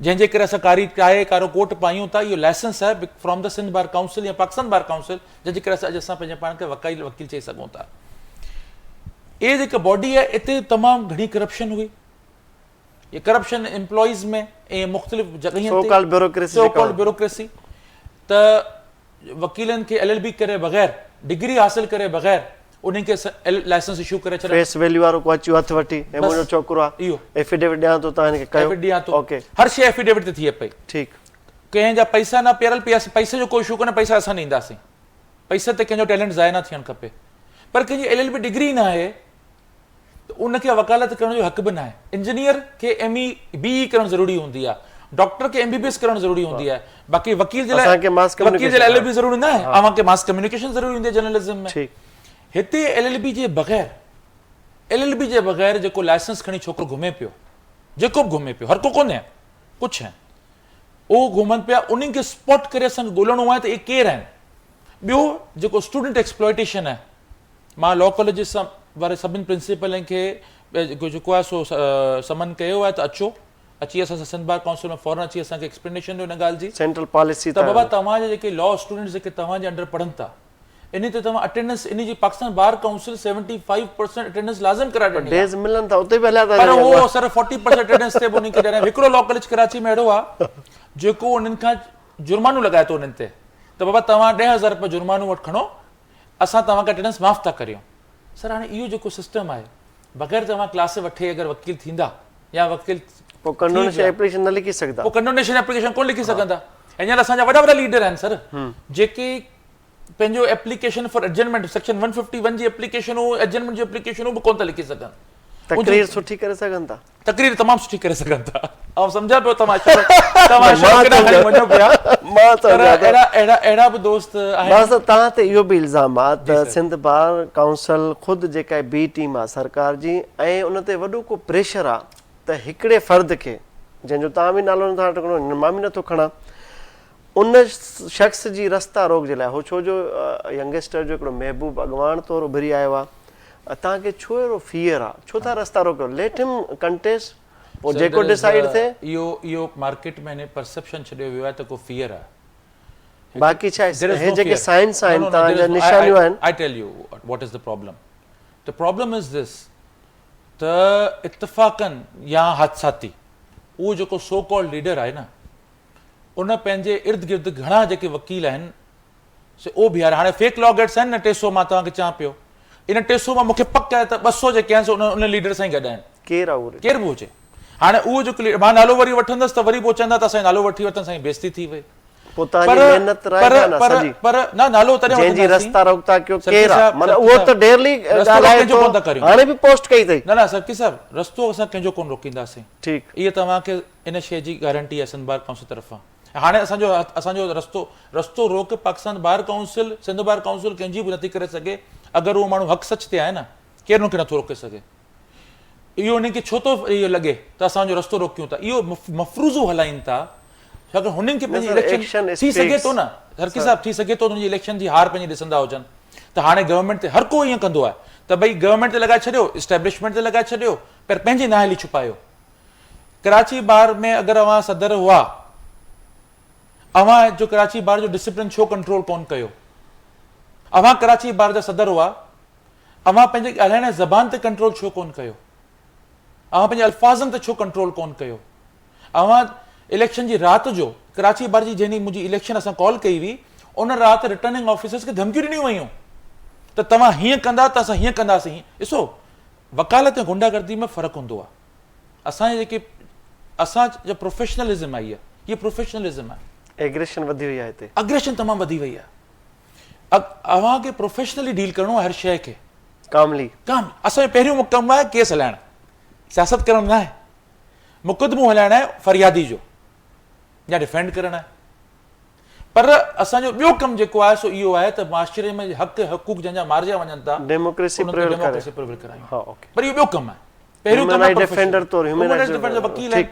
جنهن جي ڪري اسان ڪاري ٽائي ڪارو ڪوٽ پايون ٿا اهو لائسنس آهي from the Sindh bar council يا پاڪستان بار ڪائونسل جنهن جي ڪري اسان اڄ اسان پنهنجي پاڻ کي وڪيل وڪيل چئي سگهون ٿا. اهي جيڪا باڊي آهي اتي تمام گهڻي ڪرپشن هئي هي ڪرپشن امپلائيز ۾ ۽ مختلف جڳهين تي so called bureaucracy so called bureaucracy ته وڪيلن کي ايل ايل بي ڪري بغير ڊگري حاصل ڪري بغير انهن کي لائسنس اشو ڪري ڇڏيا فيس ويليو وارو ڪو اچيو هٿ وٺي هي منهنجو ڇوڪرو آ اهو ايفيڊيوٽ ڏيان ٿو توهان هن کي ڪيو ايفيڊيوٽ ڏيان ٿو اوڪي هر شي ايفيڊيوٽ تي ٿئي پئي ٺيڪ ڪنهن جا پئسا نه پيرل پيا پئسي جو ڪو اشو ڪونهي پئسا اسان ڏينداسين پئسي تي ڪنهن جو ٽيلنٽ ضايع نه ٿيڻ کپي پر ڪنهن جي ايل ايل بي ڊگري نه آهي ته ان کي وڪالت ڪرڻ جو حق به نه آهي انجنيئر کي ايم اي بي اي ڪرڻ ضروري هوندي آهي ڊاڪٽر کي ايم بي بي ايس ڪرڻ ضروري هوندي آهي باقي وڪيل جي لاء وڪيل جي لاء ايل ايل بي ضروري نه آهي اوهان کي ماس ڪميونيڪيشن ضروري هوندي آهي جرنلزم ۾ هتي ايل ايل بي جي بغير ايل ايل بي جي بغير جيڪو لائسنس کڻي ڇوڪرو گهمي پيو جيڪو به گهمي پيو هر ڪو ڪونهي ڪجهه آهن اهو گهمن پيا انهن کي اسپاٽ ڪري اسان کي ڳولڻو آهي ته اهي ڪير آهن ٻيو جيڪو اسٽوڊنٽ ايڪسپلائٽيشن آهي مان لا ڪاليجز سان واري سڀني پرنسپلن کي جيڪو آهي سو سمن ڪيو آهي ته اچو اچي اسان سان سنڌ بار ڪائونسل ۾ فورن اچي اسان کي ايڪسپلينيشن ڏيو ان ڳالهه جي سينٽرل پاليسي ته بابا توهان جا جيڪي لا اسٽوڊنٽس جيڪي توهان جي انڊر پڙهن ٿا انهي تي توهان اٽينڊنس انهي جي پاڪستان بار ڪائونسل 75% اٽينڊنس لازم قرار ڏني آهي. ڊيز ملن ٿا اتي به هليا ٿا پر هو سر 40% اٽينڊنس تي به انهن کي ڏيارين هڪڙو لا ڪاليج ڪراچي ۾ اهڙو آهي جيڪو انهن کان جرمانو لڳائي ٿو انهن تي ته بابا توهان 10000 رپيا جرمانو وٺ کڻو اسان توهان کي اٽينڊنس معاف ٿا ڪريون سر هاڻي اهو جيڪو سسٽم آهي بغير توهان ڪلاس وٺي اگر وڪيل ٿيندا يا وڪيل پوء ڪنڊونيشن ايپليڪيشن نه لکي سگهندا پوء ڪنڊونيشن ايپليڪيشن ڪونه لکي سگهندا هينئر اسان جا وڏا وڏا ليڊر آهن سر جيڪي پنهنجو ايپليڪيشن فار ايڊجرنمينٽ سيڪشن 151 جي ايپليڪيشنون ايڊجرنمينٽ جون ايپليڪيشنون به ڪونه ٿا لکي سگهن. تقرير سٺي ڪري سگهن ٿا. تقرير تمام سٺي ڪري سگهن ٿا. آئون سمجهان پيو توهان اشارو توهان اشارو ڪيڏانهن کڻي وڃو پيا. مان سمجهان ٿو. پر اهڙا اهڙا اهڙا به دوست آهن. بس توهان تي اهو به الزام آ ته سنڌ بار ڪائونسل خود جيڪا بي ٽيم آ سرڪار جي ۽ ان تي وڏو ڪو پريشر آ ته هڪڙي فرد کي جنهن جو توهان به نالو نٿا کڻو مان به نٿو کڻان ان شخص جي رستا روڪ جي لاء هو ڇو جو ينگسٽر جو هڪڙو محبوب اڳواڻ طور اڀري آيو آ توهان کي ڇو اهڙو فيئر آ ڇو ٿا رستا روڪيو ليٽ هم ڪنٽيسٽ پوء جيڪو ڊسائيڊ ٿئي. اهو اهو مارڪيٽ ۾ هن پرسيپشن ڇڏيو ويو آهي ته ڪو فيئر آ. باقي ڇا هي جيڪي سائنس آهن توهان جا نشانيون آهن. I tell you what is the problem the problem is this ته اتفاقن يا حادثاتي اهو جيڪو سو ڪالڊ ليڊر آهي نه ان پنهنجي ارد گرد گهڻا جيڪي وڪيل آهن سي او بيهاريا. هاڻي فيڪ لا گيٽس آهن نه 300 مان توهان کي چوان پيو ان 300 مان مونکي پڪ آهي ته 200 جيڪي آهن سي ان ان ليڊر سان ئي گڏ آهن. ڪير آهي اهو ليڊر؟ ڪير به هجي. هاڻي اهو جيڪو ليڊر مان نالو وري وٺندس ته وري پوء چوندا ته اسان جو نالو وٺي ورتن اسان جي بيعزتي ٿي وئي. پوء توهان جي محنت رائگان آ سڄي. پر نه نالو تڏهن جنهن جي رستا روڪ ٿا ڪيو ڪير آ؟ معنيٰ اهو ته ڊيرلي ڳالهائي ٿو هاڻي به پوسٽ ڪئي اٿئي. نه نه سرڪي صاحب رستو اسان ڪنهن جو ڪونه روڪينداسين. ٺيڪ. اها توهان کي ان شيء جي گارنٽي آهي سنڌ بار ڪائونسل طرفان. هاڻي اسان جو اسان جو رستو رستو روڪ Pakistan bar council Sindh bar council ڪنهن جي به نٿي ڪري سگهي اگر اهو ماڻهو حق سچ تي آهي نه ڪير ان کي نٿو روڪي سگهي. اهو انهن کي ڇو ٿو اهو لڳي ته اسان جو رستو روڪيون ٿا اهو مفروضو هلائين ٿا ڇاڪاڻ هنن کي پنهنجي اليڪشن ٿي سگهي ٿو نه سرڪي صاحب ٿي سگهي ٿو هنن جي اليڪشن جي هار پنهنجي ڏسندا هجن ته هاڻي گورنمينٽ تي هر ڪو ائين ڪندو آهي ته ڀئي گورنمينٽ تي لڳائي ڇڏيو اسٽيبلشمينٽ تي لڳائي ڇڏيو پر پنهنجي نااهلي ڇپايو ڪراچي بار ۾ اگر اوهان صدر هئا اوهان جو ڪراچي بار جو ڊسپلن ڇو ڪنٽرول ڪون ڪيو اوهان ڪراچي بار جا صدر هئا اوهان پنهنجي ڳالهائڻ ۽ زبان تي ڪنٽرول ڇو ڪونه ڪيو؟ اوهان پنهنجي الفاظن تي ڇو ڪنٽرول ڪونه ڪيو؟ اوهان اليڪشن جي رات جو ڪراچي بار جي جنهن ڏينهن منهنجي اليڪشن اسان ڪال ڪئي هئي ان رات رٽرننگ آفيسرز کي ڌمڪيون ڏنيون ويون ته توهان هيئن ڪندا ته اسان هيئن ڪنداسين. ڏسو وڪالت ۽ غنڊا گردي ۾ فرق هوندو آهي. اسان جي جيڪي اسان جو پروفيشنلزم آهي هي پروفيشنلزم آهي. ايگريشن وڌي وئي آهي هتي. اگريشن تمام وڌي وئي آهي. اوهان کي پروفيشنلي ڊيل ڪرڻو آهي هر شيء کي. ڪاملي. ڪام اسان جو پهريون ڪم آهي ڪيس هلائڻ سياست ڪرڻ نه آهي مقدمو هلائڻ آهي فريادي جو يا ڊفينڊ ڪرڻ آهي پر اسان جو ٻيو ڪم جيڪو آهي سو اهو آهي ته معاشري ۾ حق حقوق جنهن جا مارجا وڃن ٿا ڊيموڪريسي پريول ڊيموڪريسي پريول ڪرايون ها اوڪي پر اهو ٻيو ڪم آهي پهريون ڪم آهي ڊفينڊر طور هيومن رائٽس ڊفينڊر وڪيل آهي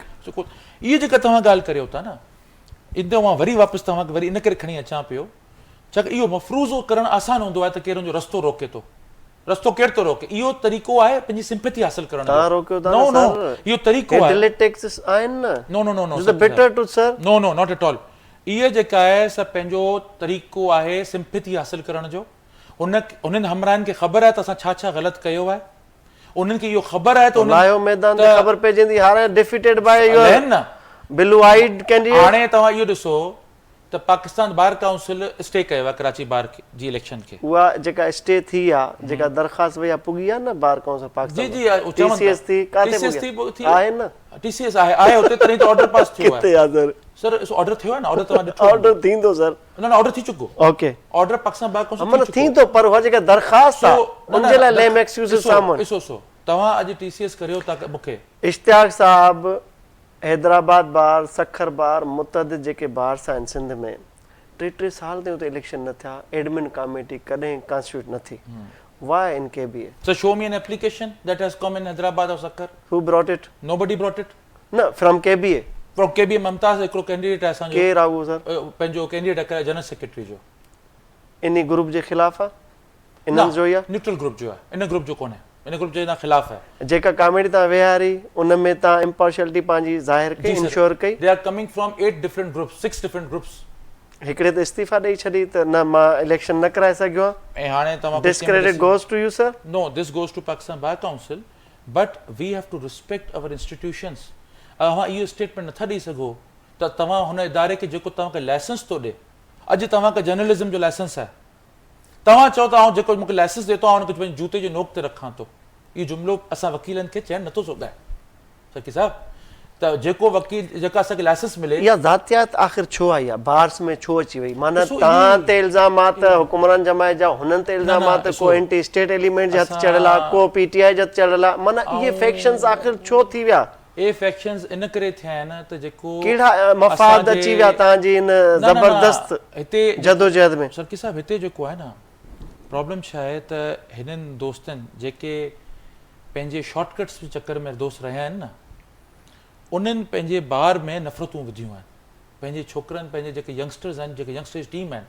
اهي جيڪا توهان ڳالهه ڪريو ٿا نه ان تي مان وري واپس توهان کي وري ان ڪري کڻي اچان پيو ڇاڪاڻ اهو مفروضو ڪرڻ آسان هوندو آهي ته ڪير ان جو رستو روڪي ٿو. رستو ڪير ٿو روڪي؟ اهو طريقو آهي پنهنجي سمپٿي حاصل ڪرڻ جو. توهان روڪيو ٿا نه سر. نو نو اهو طريقو آهي. ڊليٽ ٽيڪسز آهن نه. No no no no sir. Better to sir. No no not at all. اهي جيڪا آهي سا پنهنجو طريقو آهي سمپٿي حاصل ڪرڻ جو. هن هنن همراهن کي خبر آهي ته اسان ڇا ڇا غلط ڪيو آهي. انهن کي اهو خبر آهي ته انهن لاهيو ميدان تي خبر پئجي ويندي هاڻي ڊفيٽيڊ باء your blue آئيڊ ڪينڊيڊيٽ. هاڻي توهان اهو ڏسو ته پاڪستان بار ڪائونسل اسٽي ڪيو آهي ڪراچي بار جي اليڪشن کي. اها جيڪا اسٽي ٿي آ جيڪا درخواست وئي آ پڳي آ نه بار ڪائونسل پاڪستان جي جي ٽي سي ايس ٿي ڪاٿي پڳي آ آهي نه ٽي سي ايس آهي آهي اتي تڏهن ته آرڊر پاس ٿيو آهي ڪٿي آ سر سر آرڊر ٿيو آهي نه آرڊر توهان ڏٺو آرڊر ٿيندو سر نه نه آرڊر ٿي چڪو okay order Pakistan bar council ٿي چڪو ٿيندو پر اها جيڪا درخواست آ ان جي لاء ليم ايڪسڪيوزز سامهون ڏسو ڏسو توهان اڄ ٽي سي ايس ڪريو ٿا مونکي اشتياق صاحب حيدرآباد بار، سکر بار، متعدد جيڪي بارس آهن سنڌ ۾ ٽي ٽي سال تائين اتي اليڪشن نه ٿيا، ايڊمن ڪاميٽي ڪڏهن ڪانسٽيٽيوٽ نه ٿي، why in K B A? Sir show me an application that has come in Hyderabad or Sukkur. Who brought it? Nobody brought it. نه from K B A. From K B A Mumtaz هڪڙو candidate آهي اسان جو. ڪير آهي اهو سر؟ پنهنجو candidate آهي جنرل سيڪريٽري جو. انهي گروپ جي خلاف آهي؟ انهن جو ئي آهي؟ نيوٽرل گروپ جو آهي ان گروپ جو ڪونهي ان گروپ جي خلاف آهي. جيڪا ڪاميٽي توهان ويهاري ان ۾ توهان امپارشلٽي پنهنجي ظاهر ڪئي انشور ڪئي؟ They are coming from 8 different groups 6 different groups. هڪڙي ته استعيفا ڏئي ڇڏي ته نه مان اليڪشن نه ڪرائي سگهيو آهيان. ۽ هاڻي توهان This credit goes to you sir. No this goes to Pakistan bar council but we have to respect our institutions اوهان اهو اسٽيٽمينٽ نٿا ڏئي سگهو ته توهان هن اداري کي جيڪو توهان کي لائسنس ٿو ڏي اڄ توهان کي جرنلزم جو لائسنس آهي توهان چئو ته آئون جيڪو مون کي لائسنس ڏئي ٿو آئون ان کي پنهنجي جوتي جي نوڪ تي رکان ٿو. اهو جملو اسان وڪيلن کي چئڻ نٿو سگهائي. سرڪي صاحب ته جيڪو وڪيل جيڪا اسان کي لائسنس ملي. اها ذاتيات آخر ڇو آئي آ بارس ۾ ڇو اچي وئي معنيٰ توهان تي الزام آ ته حڪمران جماعت جا هنن تي الزام آ ته ڪو اينٽي اسٽيٽ ايليمينٽ جي هٿ چڙهيل آ ڪو پي ٽي آء جي هٿ چڙهيل آ معنيٰ اهي فيڪشنز آخر ڇو ٿي ويا. اهي فيڪشنز ان ڪري ٿيا آهن ته جيڪو ڪهڙا مفاد اچي ويا توهان جي ان زبردست جدوجهد ۾. سرڪي صاحب هتي جيڪو آهي نه پرابلم ڇا آهي ته هنن دوستن جيڪي پنهنجي شارٽ ڪٽس جي چڪر ۾ دوست رهيا آهن نه انهن پنهنجي بار ۾ نفرتون وڌيون آهن پنهنجي ڇوڪرن پنهنجي جيڪي ينگسٽرز آهن جيڪي ينگسٽرز جي ٽيم آهن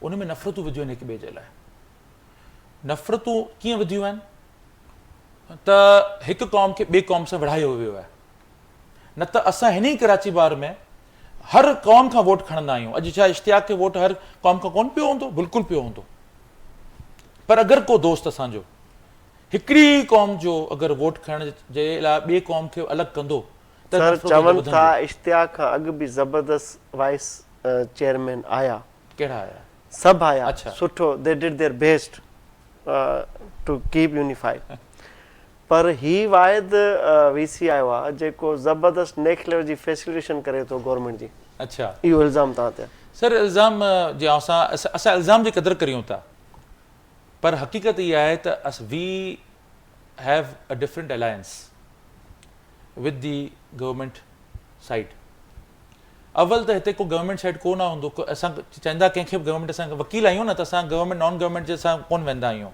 ان ۾ نفرتون وڌيون آهن هڪ ٻئي جي لاء نفرتون ڪيئن وڌيون آهن ته هڪ قوم کي ٻي قوم سان وڙهايو ويو آهي نه ته اسان هن ئي ڪراچي بار ۾ هر قوم کان ووٽ کڻندا آهيون اڄ ڇا اشتياق کي ووٽ هر قوم کان ڪون پيو هوندو بلڪل پيو هوندو پر اگر ڪو دوست اسان جو هڪڙي قوم جو اگر ووٽ کڻڻ جي لاء ٻي قوم کي الڳ ڪندو ته سر چون ٿا اشتياق کان اڳ به زبردست وائس چيئرمين آيا ڪهڙا آيا سڀ آيا سٺو they did their best to keep unified پر هي واحد وي سي آيو آ جيڪو زبردست نيڪسٽ ليول جي فيسليٽيشن ڪري ٿو گورنمينٽ جي اڇا اهو الزام توهان تي آ. سر الزام جي اسان اسان الزام جي قدر ڪريون ٿا پر حقيقت اها آهي ته اس we have a different alliance with the government side اول ته هتي ڪو گورنمينٽ سائيڊ ڪو نه هوندو اسان چوندا ڪنهن کي به گورنمينٽ اسان وڪيل آهيون نه ته اسان گورنمينٽ نان گورنمينٽ جي سان ڪون ويندا آهيون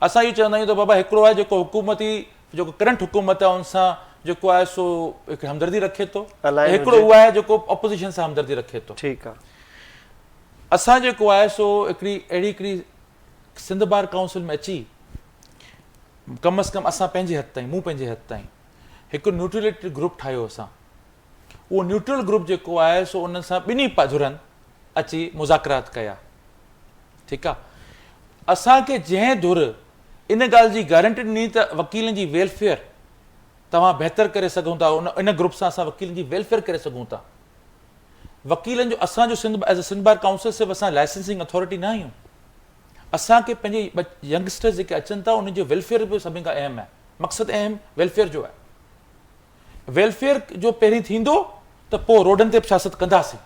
اسان اهو چوندا آهيون ته بابا هڪڙو آهي جيڪو حڪومتي جيڪو ڪرنٽ حڪومت آهي ان سان جيڪو آهي سو هڪ همدردي رکي ٿو هڪڙو اهو آهي جيڪو اپوزيشن سان همدردي رکي ٿو ٺيڪ آهي اسان جيڪو آهي سو هڪڙي اهڙي هڪڙي سنڌ بار ڪائونسل ۾ اچي ڪم از ڪم اسان پنهنجي حد تائين مون پنهنجي حد تائين هڪ نيوٽرلٽي گروپ ٺاهيو اسان اهو نيوٽرل گروپ جيڪو آهي سو انهن سان ٻنهي ڌرن اچي مذاڪرات ڪيا ٺيڪ آ اسان کي جنهن ڌر ان ڳالهه جي گارنٽي ڏني ته وڪيلن جي ويلفيئر توهان بهتر ڪري سگهون ٿا ان گروپ سان اسان وڪيلن جي ويلفيئر ڪري سگهون ٿا وڪيلن جو اسان جو Sindh as a Sindh bar council صرف اسان لائسنسنگ اٿارٽي نه آهيون اسان کي پنهنجي ينگسٽرز جيڪي اچن ٿا انهن جو ويلفيئر به سڀني کان اهم آهي مقصد اهم ويلفيئر جو آهي ويلفيئر جو پهرين ٿيندو ته پوء روڊن تي به سياست ڪنداسين.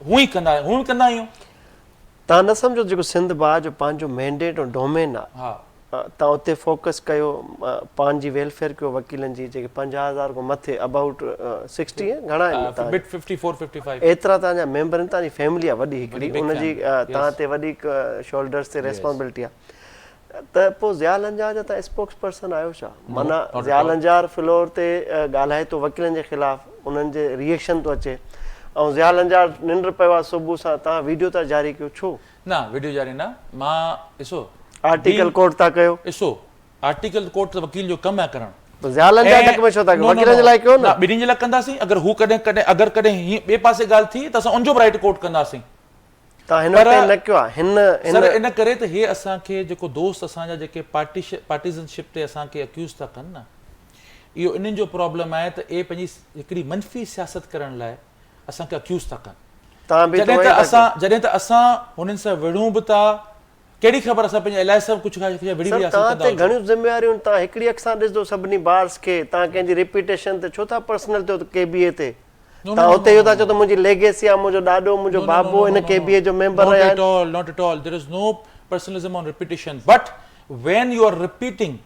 هونء ئي ڪندا هونء به ڪندا آهيون. توهان نه سمجهو ته جيڪو سنڌ بار جو پنهنجو مينڊيٽ ۽ ڊومين آ توهان اتي فوڪس ڪيو پنهنجي ويلفيئر ڪيو وڪيلن جي جيڪي 50,000 کان مٿي ابائوٽ 60 گهڻا آهن توهان جا ايترا توهان جا ميمبر آهن توهان جي فيملي آ وڏي هڪڙي ان جي توهان تي وڏي شولڊرز تي ريسپانسبلٽي آ ته پوء ضياء لنجار جا تان اسپوڪس پرسن آهيو ڇا؟ معنيٰ ضياء لنجار فلور تي ڳالهائي ٿو وڪيلن جي خلاف انهن جي ري ايڪشن ٿو اچي ۽ ضياء لنجار ننڊ پيو آهي صبح سان تان ويڊيو ٿا جاري ڪيو ڇو؟ نه ويڊيو جاري نه مان ڏسو آرٽيڪل ڪوٽ ٿا ڪيو. ڏسو آرٽيڪل ڪوٽ ته وڪيل جو ڪم آهي ڪرڻ. ته ضياء لنجار ڍڪ ۾ ڇو ٿا ڪيو وڪيلن جي لاء ڪيو نه. نه ٻنهي جي لاء ڪنداسين اگر هو ڪڏهن ڪڏهن اگر ڪڏهن هي ٻئي پاسي ڳالهه ٿي ته اسان ان جو به رائيٽ ڪوٽ ڪنداسين. توهان هن وقت تائين نه ڪيو آهي هن هن. سر ان ڪري ته هي اسان کي جيڪو دوست اسان جا جيڪي پارٽيزن شپ تي اسان کي اڪيوز ٿا ڪن نه اهو انهن جو پرابلم آهي ته اهي پنهنجي هڪڙي منفي سياست ڪرڻ لاء اسان کي اڪيوز ٿا ڪن توهان به جڏهن ته اسان جڏهن ته اسان هنن سان وڙهون به ٿا ڪهڙي خبر اسان پنهنجي الائي سان ڪجهه کان وڙهي سر به حاصل توهان ڪندا تي هجون. گهڻيون ذميواريون آهن توهان هڪڙي اک سان ڏسندو سڀني بارز کي توهان ڪنهن جي ريپيٽيشن تي ڇو ٿا پرسنل ٿيو ته ڪي بي اي تي توهان اتي اهو ٿا چئو ته منهنجي ليگيسي آهي منهنجو ڏاڏو منهنجو بابو ان ڪي بي اي جو ميمبر رهيا آهن. Not at all there is no personalism on repetition but when you are repeating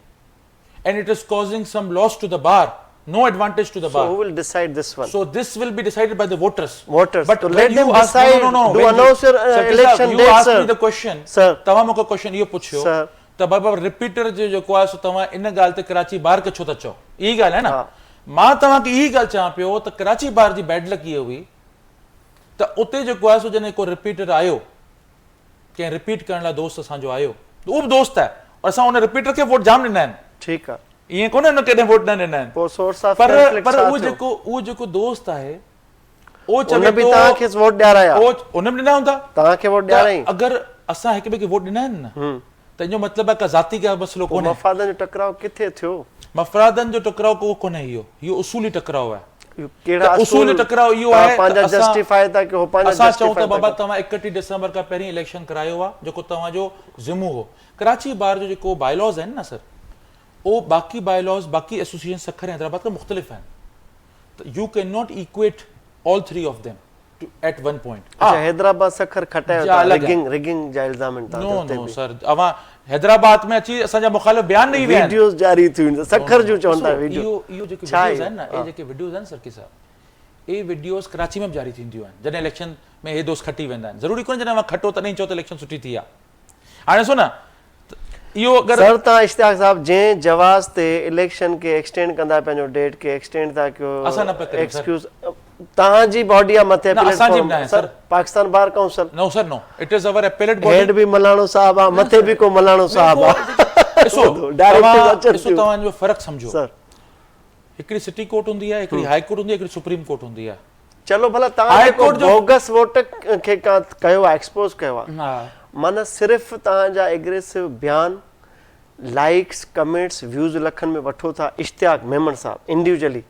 and it is causing some loss to the bar no advantage to the bar so who will decide this one so this will be decided by the voters voters but let them decide do announce your election date sir you ask me the question sir توهان مون کان question اهو پڇيو ته بابا repeater جو جيڪو آهي سو توهان ان ڳالهه تي ڪراچي بار کي ڇو ٿا چئو اها ئي ڳالهه آهي نه مان توهان کي اها ئي ڳالهه چوان پيو ته ڪراچي بار جي بيڊ لڪ اها هئي ته اتي جيڪو آهي سو جڏهن ڪو رپيٽر آيو ڪنهن رپيٽ ڪرڻ لاء دوست اسان جو آيو ته اهو به دوست آهي اور اسان ان رپيٽر کي ووٽ جام ڏنا آهن ٺيڪ آهي ائين ڪونه ان ڪڏهن ووٽ نه ڏنا آهن پوء سورس آف پر پر اهو جيڪو اهو جيڪو دوست آهي اهو چوي ٿو ان به توهان کيس ووٽ ڏيارايا اهو ان به ڏنا هوندا توهان کي ووٽ ڏيارائين اگر اسان هڪ ٻئي کي ووٽ ڏنا آهن نه ته ان جو مطلب آهي ڪا ذاتي ڪا مسئلو ڪونهي. مفادن جو ٽڪراء ڪٿي ٿيو؟ مفادن جو ٽڪراء ڪو ڪونهي اهو اهو اصولي ٽڪراء آهي. اهو ڪهڙا اصول؟ اصولي ٽڪراء اهو آهي توهان پنهنجا جسٽيفائي ٿا ڪيو هو پنهنجا اسان چئون ٿا بابا توهان 31 ڊسمبر کان پهرين اليڪشن ڪرايو آهي جيڪو توهان جو ذمو هو. ڪراچي بار جو جيڪو بائي لاز آهن نه سر اهو باقي بائي لاز باقي ايسوسيئيشن سکر ۽ حيدرآباد کان مختلف آهن ته you can not equate all three of them. At one point. اڇا حيدرآباد سکر کٽايو ٿا رگنگ رگنگ جا الزام آهن توهان تي اتي به. نو نو سر اوهان حيدرآباد ۾ اچي اسان جا مخالف بيان ڏئي ويا آهن. ويڊيوز جاري ٿيون آهن سکر جون چون ٿا ويڊيو اهو اهو جيڪي ويڊيوز آهن نه اهي جيڪي ويڊيوز آهن سرڪي صاحب اهي ويڊيوز ڪراچي ۾ به جاري ٿينديون آهن جڏهن اليڪشن ۾ اهي دوست کٽي ويندا آهن ضروري ڪونهي جڏهن اوهان کٽو تڏهن چئو ته اليڪشن سٺي ٿي آهي هاڻي ڏسو نه اهو اگر سر توهان اشتياق صاحب جنهن جواز تي اليڪشن کي ايڪسٽينڊ ڪندا پنهنجو ڊيٽ کي ايڪسٽينڊ ٿا ڪيو اسان نه پيا ڪريون سر ايڪسڪيوز توهان جي باڊي آ مٿي نه اسان جي به ناهي sir Pakistan bar council no sir no it is our appellate body head به ملاڻو صاحب آ مٿي به ڪو ملاڻو صاحب آ ڏسو ڊائريڪٽو اچن ڏسو توهان جو فرق سمجهو سر هڪڙي سٽي ڪورٽ هوندي آهي هڪڙي هائي ڪورٽ هوندي آهي هڪڙي سپريم ڪورٽ هوندي آهي چلو ڀلا توهان جيڪو بوگس ووٽ کي ڪيو آهي ايڪسپوز ڪيو آهي معنيٰ صرف توهان جا ايگريسو بيان لائيڪس ڪمينٽس ويوز لکن ۾ وٺو ٿا اشتياق ميمڻ صاحب انڊيوجلي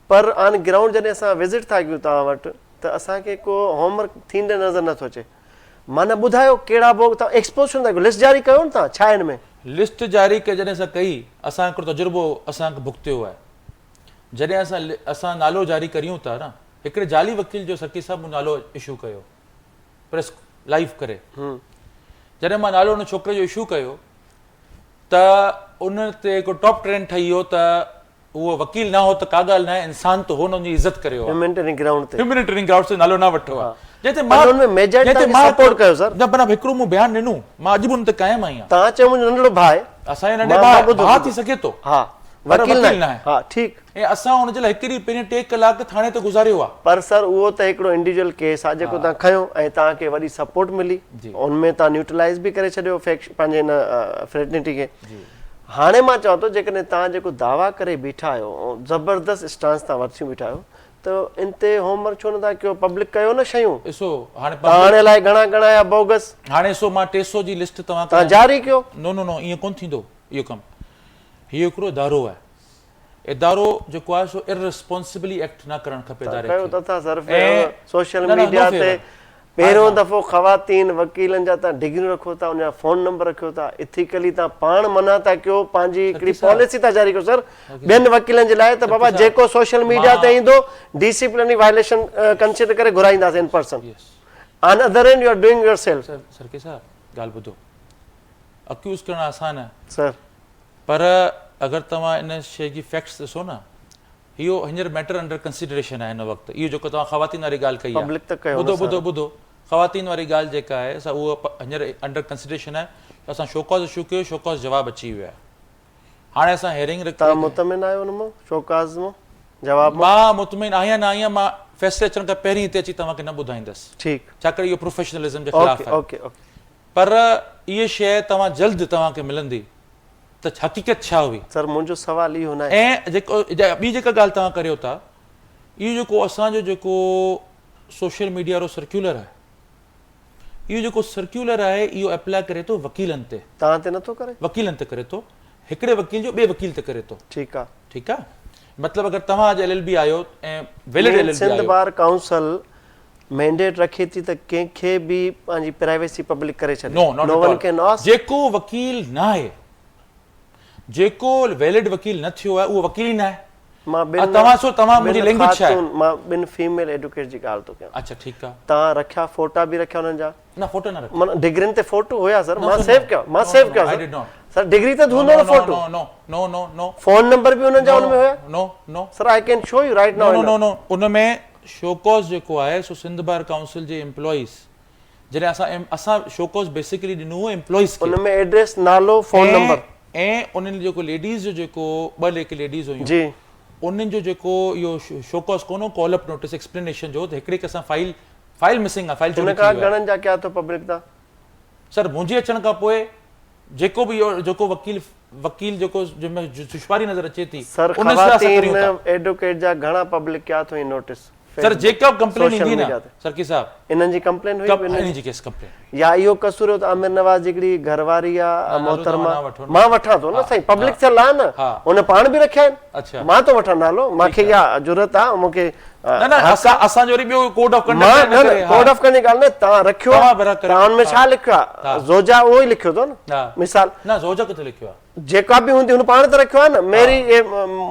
پر آن گرائونڊ جڏهن اسان وزٽ ٿا ڪيون توهان وٽ ته اسان کي ڪو هوم ورڪ ٿيندي نظر نٿو اچي معنيٰ ٻڌايو ڪهڙا بوگ توهان ايڪسپوز ڇو نٿا ڪيو لسٽ جاري ڪيو نه توهان ڇا ان ۾ لسٽ جاري جڏهن اسان ڪئي اسان هڪڙو تجربو اسان ڀڳتيو آهي جڏهن اسان اسان نالو جاري ڪريون ٿا نه هڪڙي جعلي وڪيل جو سرڪي صاحب مون نالو اشو ڪيو پريس لائيو ڪري جڏهن مان نالو ان ڇوڪري جو اشو ڪيو ته ان تي هڪ ٽاپ ٽرينڊ ٺهي ويو ته اهو وڪيل نه هو ته ڪا ڳالهه ناهي انسان ته هو نه ان جي عزت ڪريو ها. هيومينٽيرين گرائونڊ تي. هيومينٽيرين گرائونڊ تي نالو نه وٺو ها. جنهن تي مان پر ان ۾ ميجارٽي جنهن تي توهان مان کي سپورٽ ڪيو سر. نه پر هڪڙو مون بيان ڏنو مان اڄ به ان تي قائم آهيان. توهان چيو منهنجو ننڍڙو ڀاء آهي. اسان جو ننڍي ڀاء ڀاء ٿي سگهي ٿو. ها پر وڪيل وڪيل ناهي. ناهي. ها ٺيڪ. ۽ اسان ان جي لاء هڪ ڏينهن پهرين ٽي ڪلاڪ ٿاڻي تي گذاريو آهي. پر سر اهو ته هڪڙو انڊيوجوئل ڪيس آهي جيڪو توهان کنيو ۽ توهان کي وڏي سپورٽ ملي ان ۾ توهان نيوٽرلائيز به ڪري ڇڏيو فيڪش پنهنجي ان فريٽنٽي کي. هاڻي مان چوان ٿو جيڪڏهن توهان جيڪو دعويٰ ڪري بيٺا آهيو ۽ زبردست اسٽانس توهان ورتيون بيٺا آهيو ته ان تي هوم ورڪ ڇو نٿا ڪيو پبلڪ ڪيو نه شيون ڏسو هاڻي توهان هاڻي الائي گهڻا گهڻا آيا بوگس هاڻي ڏسو مان 300 جي لسٽ توهان توهان جاري ڪيو. نو نو نو ائين ڪونه ٿيندو اهو ڪم هي هڪڙو ادارو آهي ادارو جيڪو آهي سو ارريسپانسبلي ايڪٽ نه ڪرڻ کپي اداري کي. ڪيو ته ٿا سر سوشل ميڊيا تي پهريون دفعو خواتين وڪيلن جا تان ڊگريون رکو ٿا ان جا فون نمبر رکيو ٿا اٿيڪلي تان پاڻ منع ٿا ڪيو پنهنجي هڪڙي پاليسي ٿا جاري ڪيو سر ٻين وڪيلن جي لاء ته بابا جيڪو سوشل ميڊيا تي ايندو ڊسپلنري وائليشن ڪنسيڊر ڪري گهرائينداسين in person on other end you are doing yourself. Sir Sarki صاحب ڳالهه ٻڌو اڪيوز ڪرڻ آسان آهي سر پر اگر توهان ان شيء جي فيڪٽس ڏسو نه اهو هينئر ميٽر انڊر ڪنسيڊريشن آهي هن وقت اهو جيڪو توهان خواتين واري ڳالهه ڪئي آهي پبلڪ ته ڪيو ٻڌو ٻڌو ٻڌو خواتين واري ڳالهه جيڪا آهي سا اهو هينئر انڊر ڪنسيڊريشن آهي اسان شوڪاز اشو ڪيو شوڪاز جواب اچي ويو آهي هاڻي اسان هيئرنگ رکي توهان مطمئن آهيو ان مان شوڪاز مان جواب مان مان مطمئن آهيان نه آهيان مان فيصلي اچڻ کان پهرين هتي اچي توهان کي نه ٻڌائيندس ٺيڪ ڇاڪاڻ اهو پروفيشنلزم جي خلاف آهي اوڪي اوڪي پر اهي شيء توهان جلد توهان کي ملندي ته حقيقت ڇا هئي. سر منهنجو سوال اهو ناهي. ۽ جيڪو ٻي جيڪا ڳالهه توهان ڪريو ٿا اهو جيڪو اسان جو جيڪو سوشل ميڊيا وارو سرڪيولر آهي اهو جيڪو سرڪيولر آهي اهو اپلاء ڪري ٿو وڪيلن تي. توهان تي نٿو ڪري؟ وڪيلن تي ڪري ٿو هڪڙي وڪيل جو ٻئي وڪيل تي ڪري ٿو. ٺيڪ آ. ٺيڪ آ مطلب اگر توهان اڄ ايل ايل بي آهيو ۽ ويلڊ ايل ايل بي آهيو. سنڌ بار ڪائونسل مينڊيٽ رکي ٿي ته ڪنهن کي به پنهنجي پرائيويسي پبلڪ ڪري ڇڏي. No not at all جيڪو وڪيل ناهي جيڪو ويلڊ وڪيل نه ٿيو آهي اهو وڪيل ئي ناهي. مان ٻن توهان سو توهان منهنجي لينگويج ڇا آهي؟ مان ٻن فيميل ايڊوڪيٽ جي ڳالهه ٿو ڪيان. اڇا ٺيڪ آ. توهان رکيا فوٽا به رکيا انهن جا. نه فوٽو نه رکيا. معنيٰ ڊگرين تي فوٽو هيا سر مان سيو ڪيا مان سيو ڪيا سر سر ڊگري ته هوندو نه فوٽو. نو نو نو نو نو فون نمبر به انهن جا ان ۾ هيا. نو نو sir I can show you right now. No no no in ۾ show cause جيڪو آهي سو سنڌ بار ڪائونسل جي ايمپلائيز جڏهن اسان اسان شوڪاز بيسيڪلي ڏنو هو ايمپلائيز کي ان ۾ ايڊريس نالو فون نمبر ۽ انهن جيڪو ليڊيز جو جيڪو ٻه ليڪ ليڊيز هيون جي انهن جو جيڪو اهو شوڪاز ڪونه هو ڪال اپ نوٽس ايڪسپلينيشن جو ته هڪڙي کي اسان فائل فائل مسنگ آهي فائل چوري ٿي وئي آهي ان کان گهڻن جا ڪيا اٿو پبلڪ تان سر منهنجي اچڻ کان پوء جيڪو به جيڪو وڪيل وڪيل جيڪو جنهن ۾ دشواري نظر اچي ٿي سر ان سان اسان ڪريون خواتين ٿا. ايڊوڪيٽ جا گهڻا پبلڪ ڪيا اٿو هي نوٽس سر جيڪا به ڪمپلين سوشل ايندي ميڊيا نه تي سرڪي صاحب انهن جي ڪمپلين هئي ڪم انهن جي ڪيس ڪمپلين هئي يا اهو قصور هيو ته عامر نواز جي هڪڙي گهر واري آ نه نالو توهان محترمه نه وٺو نه مان وٺان ٿو نه ها سائين ها پبلڪ ٿيل آ نه ها هن پاڻ به رکيا آهن اڇا مان ٿو وٺان نالو مان ٺيڪ کي آ اها جرئت آ مون کي نه نه حق اسان آ اسان جو وري ٻيو ڪوڊ آف ڪنڊڪٽ مان آهي نه ان نه ڪري ها ڪوڊ آف ڪنڊڪٽ جي ڳالهه نه توهان رکيو آ توهان برا ڪريو توهان ان ۾ ها ڇا لکيو آ ها زوجا اهو ئي لکيو اٿو نه ها مثال نه زوجا ڪٿي لکيو آ جيڪا به هوندي هن پاڻ ته رکيو آ نه ها ميري يي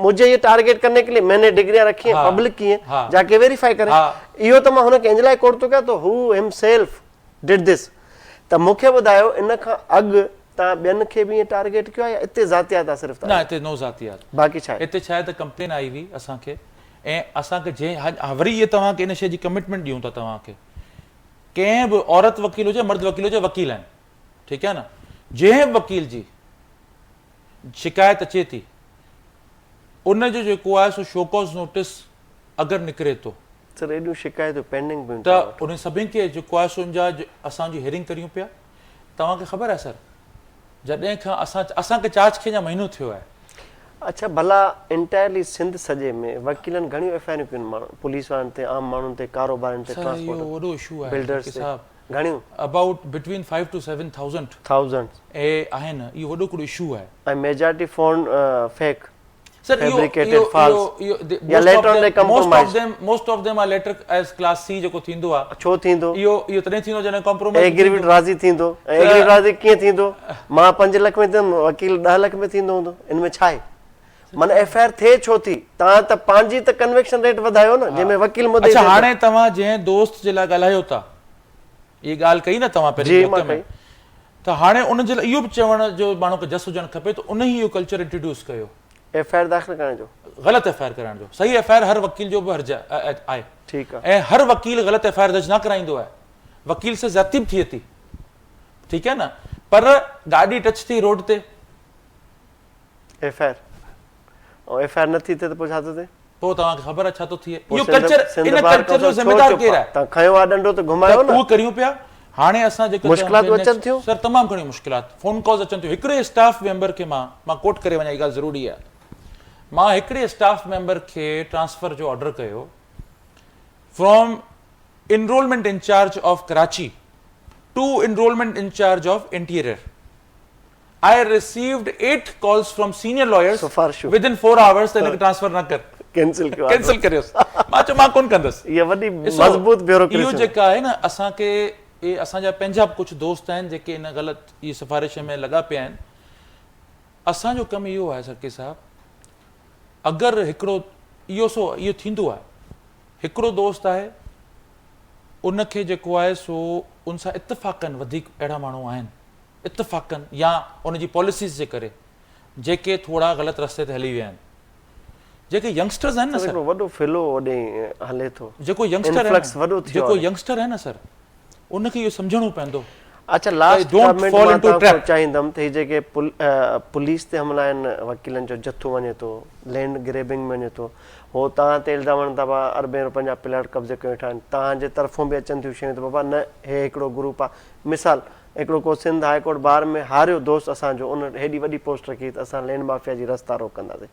مجهي يي ٽارگيٽ ڪرني ڪي ليي مين ني ڊگريان رکي هين ها پبلڪ ڪي هين ها جاڪي ويريفائي ڪري ها اهو ته مان هن کي ان لاء ڪوٽ ٿو ڪيان ته هو هم سيلف did دس ته مون کي ٻڌايو ان کان اڳ توهان ٻين کي به ائين ٽارگيٽ ڪيو آ يا اتي ذاتيات آ صرف نه توهان جي هتي نو ذاتيات باقي ڇا آهي هتي ڇا آهي ته ڪمپلين آئي هئي اسان کي ۽ اسان کي جنهن وري اهي توهان کي ان شيء جي ڪمٽمينٽ ڏيون ٿا توهان کي ڪنهن به عورت وڪيل هجي مرد وڪيل هجي وڪيل آهن ٺيڪ آهي نه جنهن به وڪيل جي شڪايت اچي ٿي ان جو جيڪو آهي سو شوڪاز نوٽس اگر نڪري ٿو. سر ايڏيون شڪايتون پينڊنگ پيون ته توهان وٽ. انهن سڀني کي جيڪو آهي سو ان جا اسان جي هيئرنگ ڪريون پيا توهان کي خبر آهي سر جڏهن کان اسان اسان کي چارج کي اڃا مهينو ٿيو آهي. اڇا ڀلا انٽائرلي سنڌ سڄي ۾ وڪيلن گهڻيون ايف I آرون ڪيون آهن پوليس وارن تي عام ماڻهن تي ڪاروبارين تي سر اهو ٽرانسپورٽر وڏو اشو آهي بلڊرز ڪي تي صاحب گهڻيون. About between five to seven thousand. Thousand. اهي آهن اهو وڏو هڪڙو اشو آهي. ۽ ميجارٽي فون فيڪ سر اهو فيبريڪيٽيڊ اهو فالس اهو يا most of later on them the most of compromise. Them most of them are letter as class C جيڪو ٿيندو آهي. ڇو ٿيندو؟ اهو اهو تڏهن ٿيندو جڏهن ڪمپرومائز ايگريوڊ ٿيندو. راضي ٿيندو ۽ ته ايگريوڊ راضي ڪيئن ٿيندو؟ مان پنج لک ۾ ٿيندم وڪيل ڏهه لک ۾ ٿيندو هوندو ان ۾ ڇا آهي؟ معنيٰ ايف I R ٿئي ڇو ٿي؟ توهان ته پنهنجي ته ڪنوڪشن ريٽ وڌايو نه جنهن ۾ وڪيل مدعي اڇا ٿئي ٿو. هاڻي توهان جنهن دوست جي لاء ڳالهايو ٿا اهي ڳالهه ڪئي نه توهان پهرين جي بيٺڪ مان ۾ ڪئي. ته هاڻي ان جي لاء اهو به چوڻ جو ماڻهو کي جس هجڻ کپي ته ان ئي اهو ڪلچر انٽروڊيوس ڪيو. ايف I R داخل ڪرائڻ جو. غلط ايف I R ڪرائڻ جو. صحيح ايف I R هر وڪيل جو به هرج آهي. ٺيڪ آ. ۽ هر وڪيل غلط ايف I R درج نه ڪرائيندو آهي. وڪيل سان زيادتي به ٿئي ٿي. ٺيڪ آهي نه پر گاڏي ٽچ ٿي روڊ تي. F I R ۽ F I R نه ٿي ٿئي ته پوء ڇا ٿو ٿئي؟ پوء توهان کي خبر آهي ڇا ٿو ٿئي. اهو ڪلچر ان ڪلچر جو ذميدار ڪير آهي؟ توهان کنيو آهي ڏنڊو ته گهمايو نه. اهو ڪريون پيا. هاڻي اسان جيڪو مشڪلاتون اچن ٿيون. سر تمام گهڻيون مشڪلات فون ڪالز اچن ٿيون. هڪڙي اسٽاف ميمبر کي مان مان ڪوٽ ڪري وڃان اها ڳالهه ضروري آهي. مان هڪڙي اسٽاف ميمبر کي ٽرانسفر جو آرڊر ڪيو from enrolment incharge of Karachi to enrolment incharge of interior. I received 8 calls from senior lawyers سفارشون. Within 4 hours ته هن کي ٽرانسفر نه ڪر. ڪينسل ڪيو ڪينسل ڪريوس. مان چيو مان ڪونه ڪندس. اها وڏي مضبوط بيوروڪريسي. اهو جيڪا آهي نه اسان کي اهي اسان جا پنهنجا به ڪجهه دوست آهن جيڪي ان غلط اهي سفارش ۾ لڳا پيا آهن. اسان جو ڪم اهو آهي سرڪي صاحب اگر هڪڙو اهو سو اهو ٿيندو آهي هڪڙو دوست آهي ان کي جيڪو آهي سو ان سان اتفاقن وڌيڪ اهڙا ماڻهو آهن اتفاقن يا ان جي پاليسيز جي ڪري جيڪي ٿورا غلط رستي تي هلي ويا آهن جيڪي ينگسٽرز آهن نه سر هڪڙو وڏو فلو اوڏي هلي ٿو جيڪو ينگسٽر انفلڪس وڏو ٿيو جيڪو ينگسٽر آهي نه سر ان کي اهو سمجهڻو پوندو اڇا لاسٽ ڪمينٽ مان توهان کان چاهيندم ته هي جيڪي پوليس تي حملا آهن وڪيلن جو جٿو وڃي ٿو لينڊ گريبنگ ۾ وڃي ٿو هو توهان تي الزام هڻن ٿا بابا اربين روپين جا پلاٽ قبضي ڪيو ويٺا آهن توهان جي طرفون به اچن ٿيون شيون ته بابا نه هي هڪڙو گروپ آهي مثال هڪڙو ڪو سنڌ هاء ڪورٽ بار ۾ هاريو دوست اسان جو ان هيڏي وڏي پوسٽ رکي ته اسان لينڊ مافيا جي رستا روڪ ڪنداسين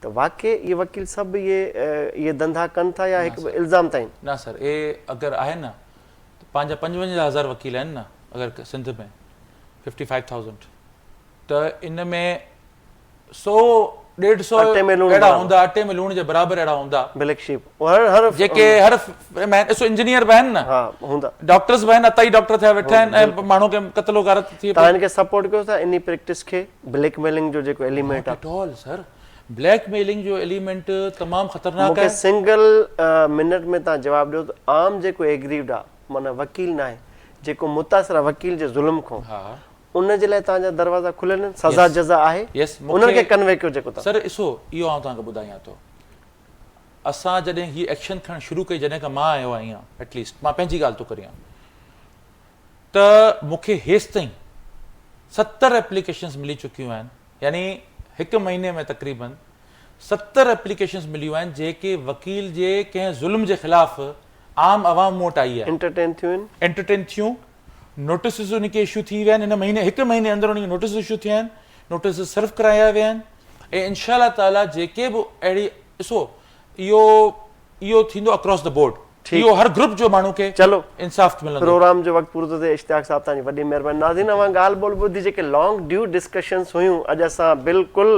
ته واقعي اهي وڪيل سڀ اهي اهي ڌنڌا ڪن ٿا يا هڪ الزام تائين؟ نه سر اهي اگر آهن نه ته پنهنجا 55 هزار وڪيل آهن نه اگر سنڌ ۾ ففٽي فائيو ٿائوزنڊ ته ان ۾ سو ڏيڍ سو اٽي ۾ لوڻ اهڙا هوندا اٽي ۾ لوڻ جي برابر اهڙا هوندا بليڪ شيپ هر هر جيڪي هر ۾ ڏسو انجنيئر به آهن نه ها هوندا ڊاڪٽرز به آهن عطائي ڊاڪٽر ٿيا ويٺا آهن ۽ ماڻهو کي قتل و غارت ٿي توهان کي سپورٽ ڪيو ٿا انهي پريڪٽس کي بليڪ ميلنگ جو جيڪو ايليمينٽ آهي not at all sir blackmailing جو ايليمينٽ تمام خطرناڪ آهي مونکي سنگل منٽ ۾ توهان جواب ڏيو ته عام جيڪو ايگريوڊ آهي معنيٰ وڪيل ناهي جيڪو متاثر آهي وڪيل جي ظلم کان ان جي لاء توهان جا دروازا کليل آهن، سزا جزا آهي، انهن کي ڪنوي ڪيو جيڪو توهان. سر ڏسو اهو آئون توهان کي ٻڌايان ٿو اسان جڏهن هي ايڪشن کڻڻ شروع ڪئي جڏهن کان مان آيو آهيان ايٽ ليسٽ مان پنهنجي ڳالهه ٿو ڪريان ته مون کي هيستائين 70 ايپليڪيشنز ملي چڪيون آهن يعني هڪ مهيني ۾ تقريبن 70 ايپليڪيشنز مليون آهن جيڪي وڪيل جي ڪنهن ظلم جي خلاف عام عوام مون وٽ آئي آهي. انٽرٽين ٿيون آهن. انٽرٽين ٿيون نوٽيسز ان کي اشو ٿي ويا آهن هن مهيني هڪ مهيني اندر ان کي نوٽيس اشو ٿيا آهن نوٽيسز سرو ڪرايا ويا آهن ۽ انشاء الله تعالي جيڪي به اهڙي ڏسو اهو اهو ٿيندو اڪراس the board اهو هر گروپ جو ماڻهو کي چلو انصاف ملندو. پروگرام جو وقت پورو ٿو ٿئي اشتياق صاحب توهان جي وڏي مهرباني ناظرين اوهان ڳالهه ٻولهه ٻڌي جيڪي لانگ ڊيو ڊسڪشنس هيون اڄ اسان بلڪل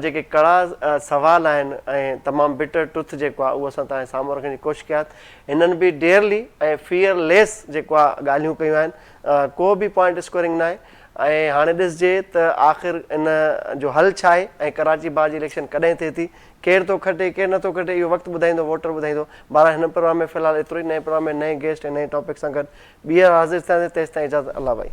جيڪي ڪڙا سوال آهن ۽ تمام بٽر ٽروٿ جيڪو آهي اهو اسان توهان جي سامهون رکڻ جي ڪوشش ڪئي آهي هنن به ڊيئرلي ۽ فيئر ليس جيڪو آ ڳالهيون ڪيون آهن ڪو به پوائنٽ اسڪورنگ ناهي ۽ هاڻي ڏسجي ته آخر ان جو حل ڇا آهي ۽ ڪراچي بار جي اليڪشن ڪڏهن ٿئي ٿي ڪير ٿو کٽي ڪير نٿو کٽي اهو وقت ٻڌائيندو ووٽر ٻڌائيندو بهرحال هن پروگرام ۾ في الحال ايترو ئي نئين پروگرام ۾ نئين گيسٽ ۽ نئين ٽاپڪ سان گڏ ٻيهر حاضر ٿياسين تيستائين اجازت الله ڀائي.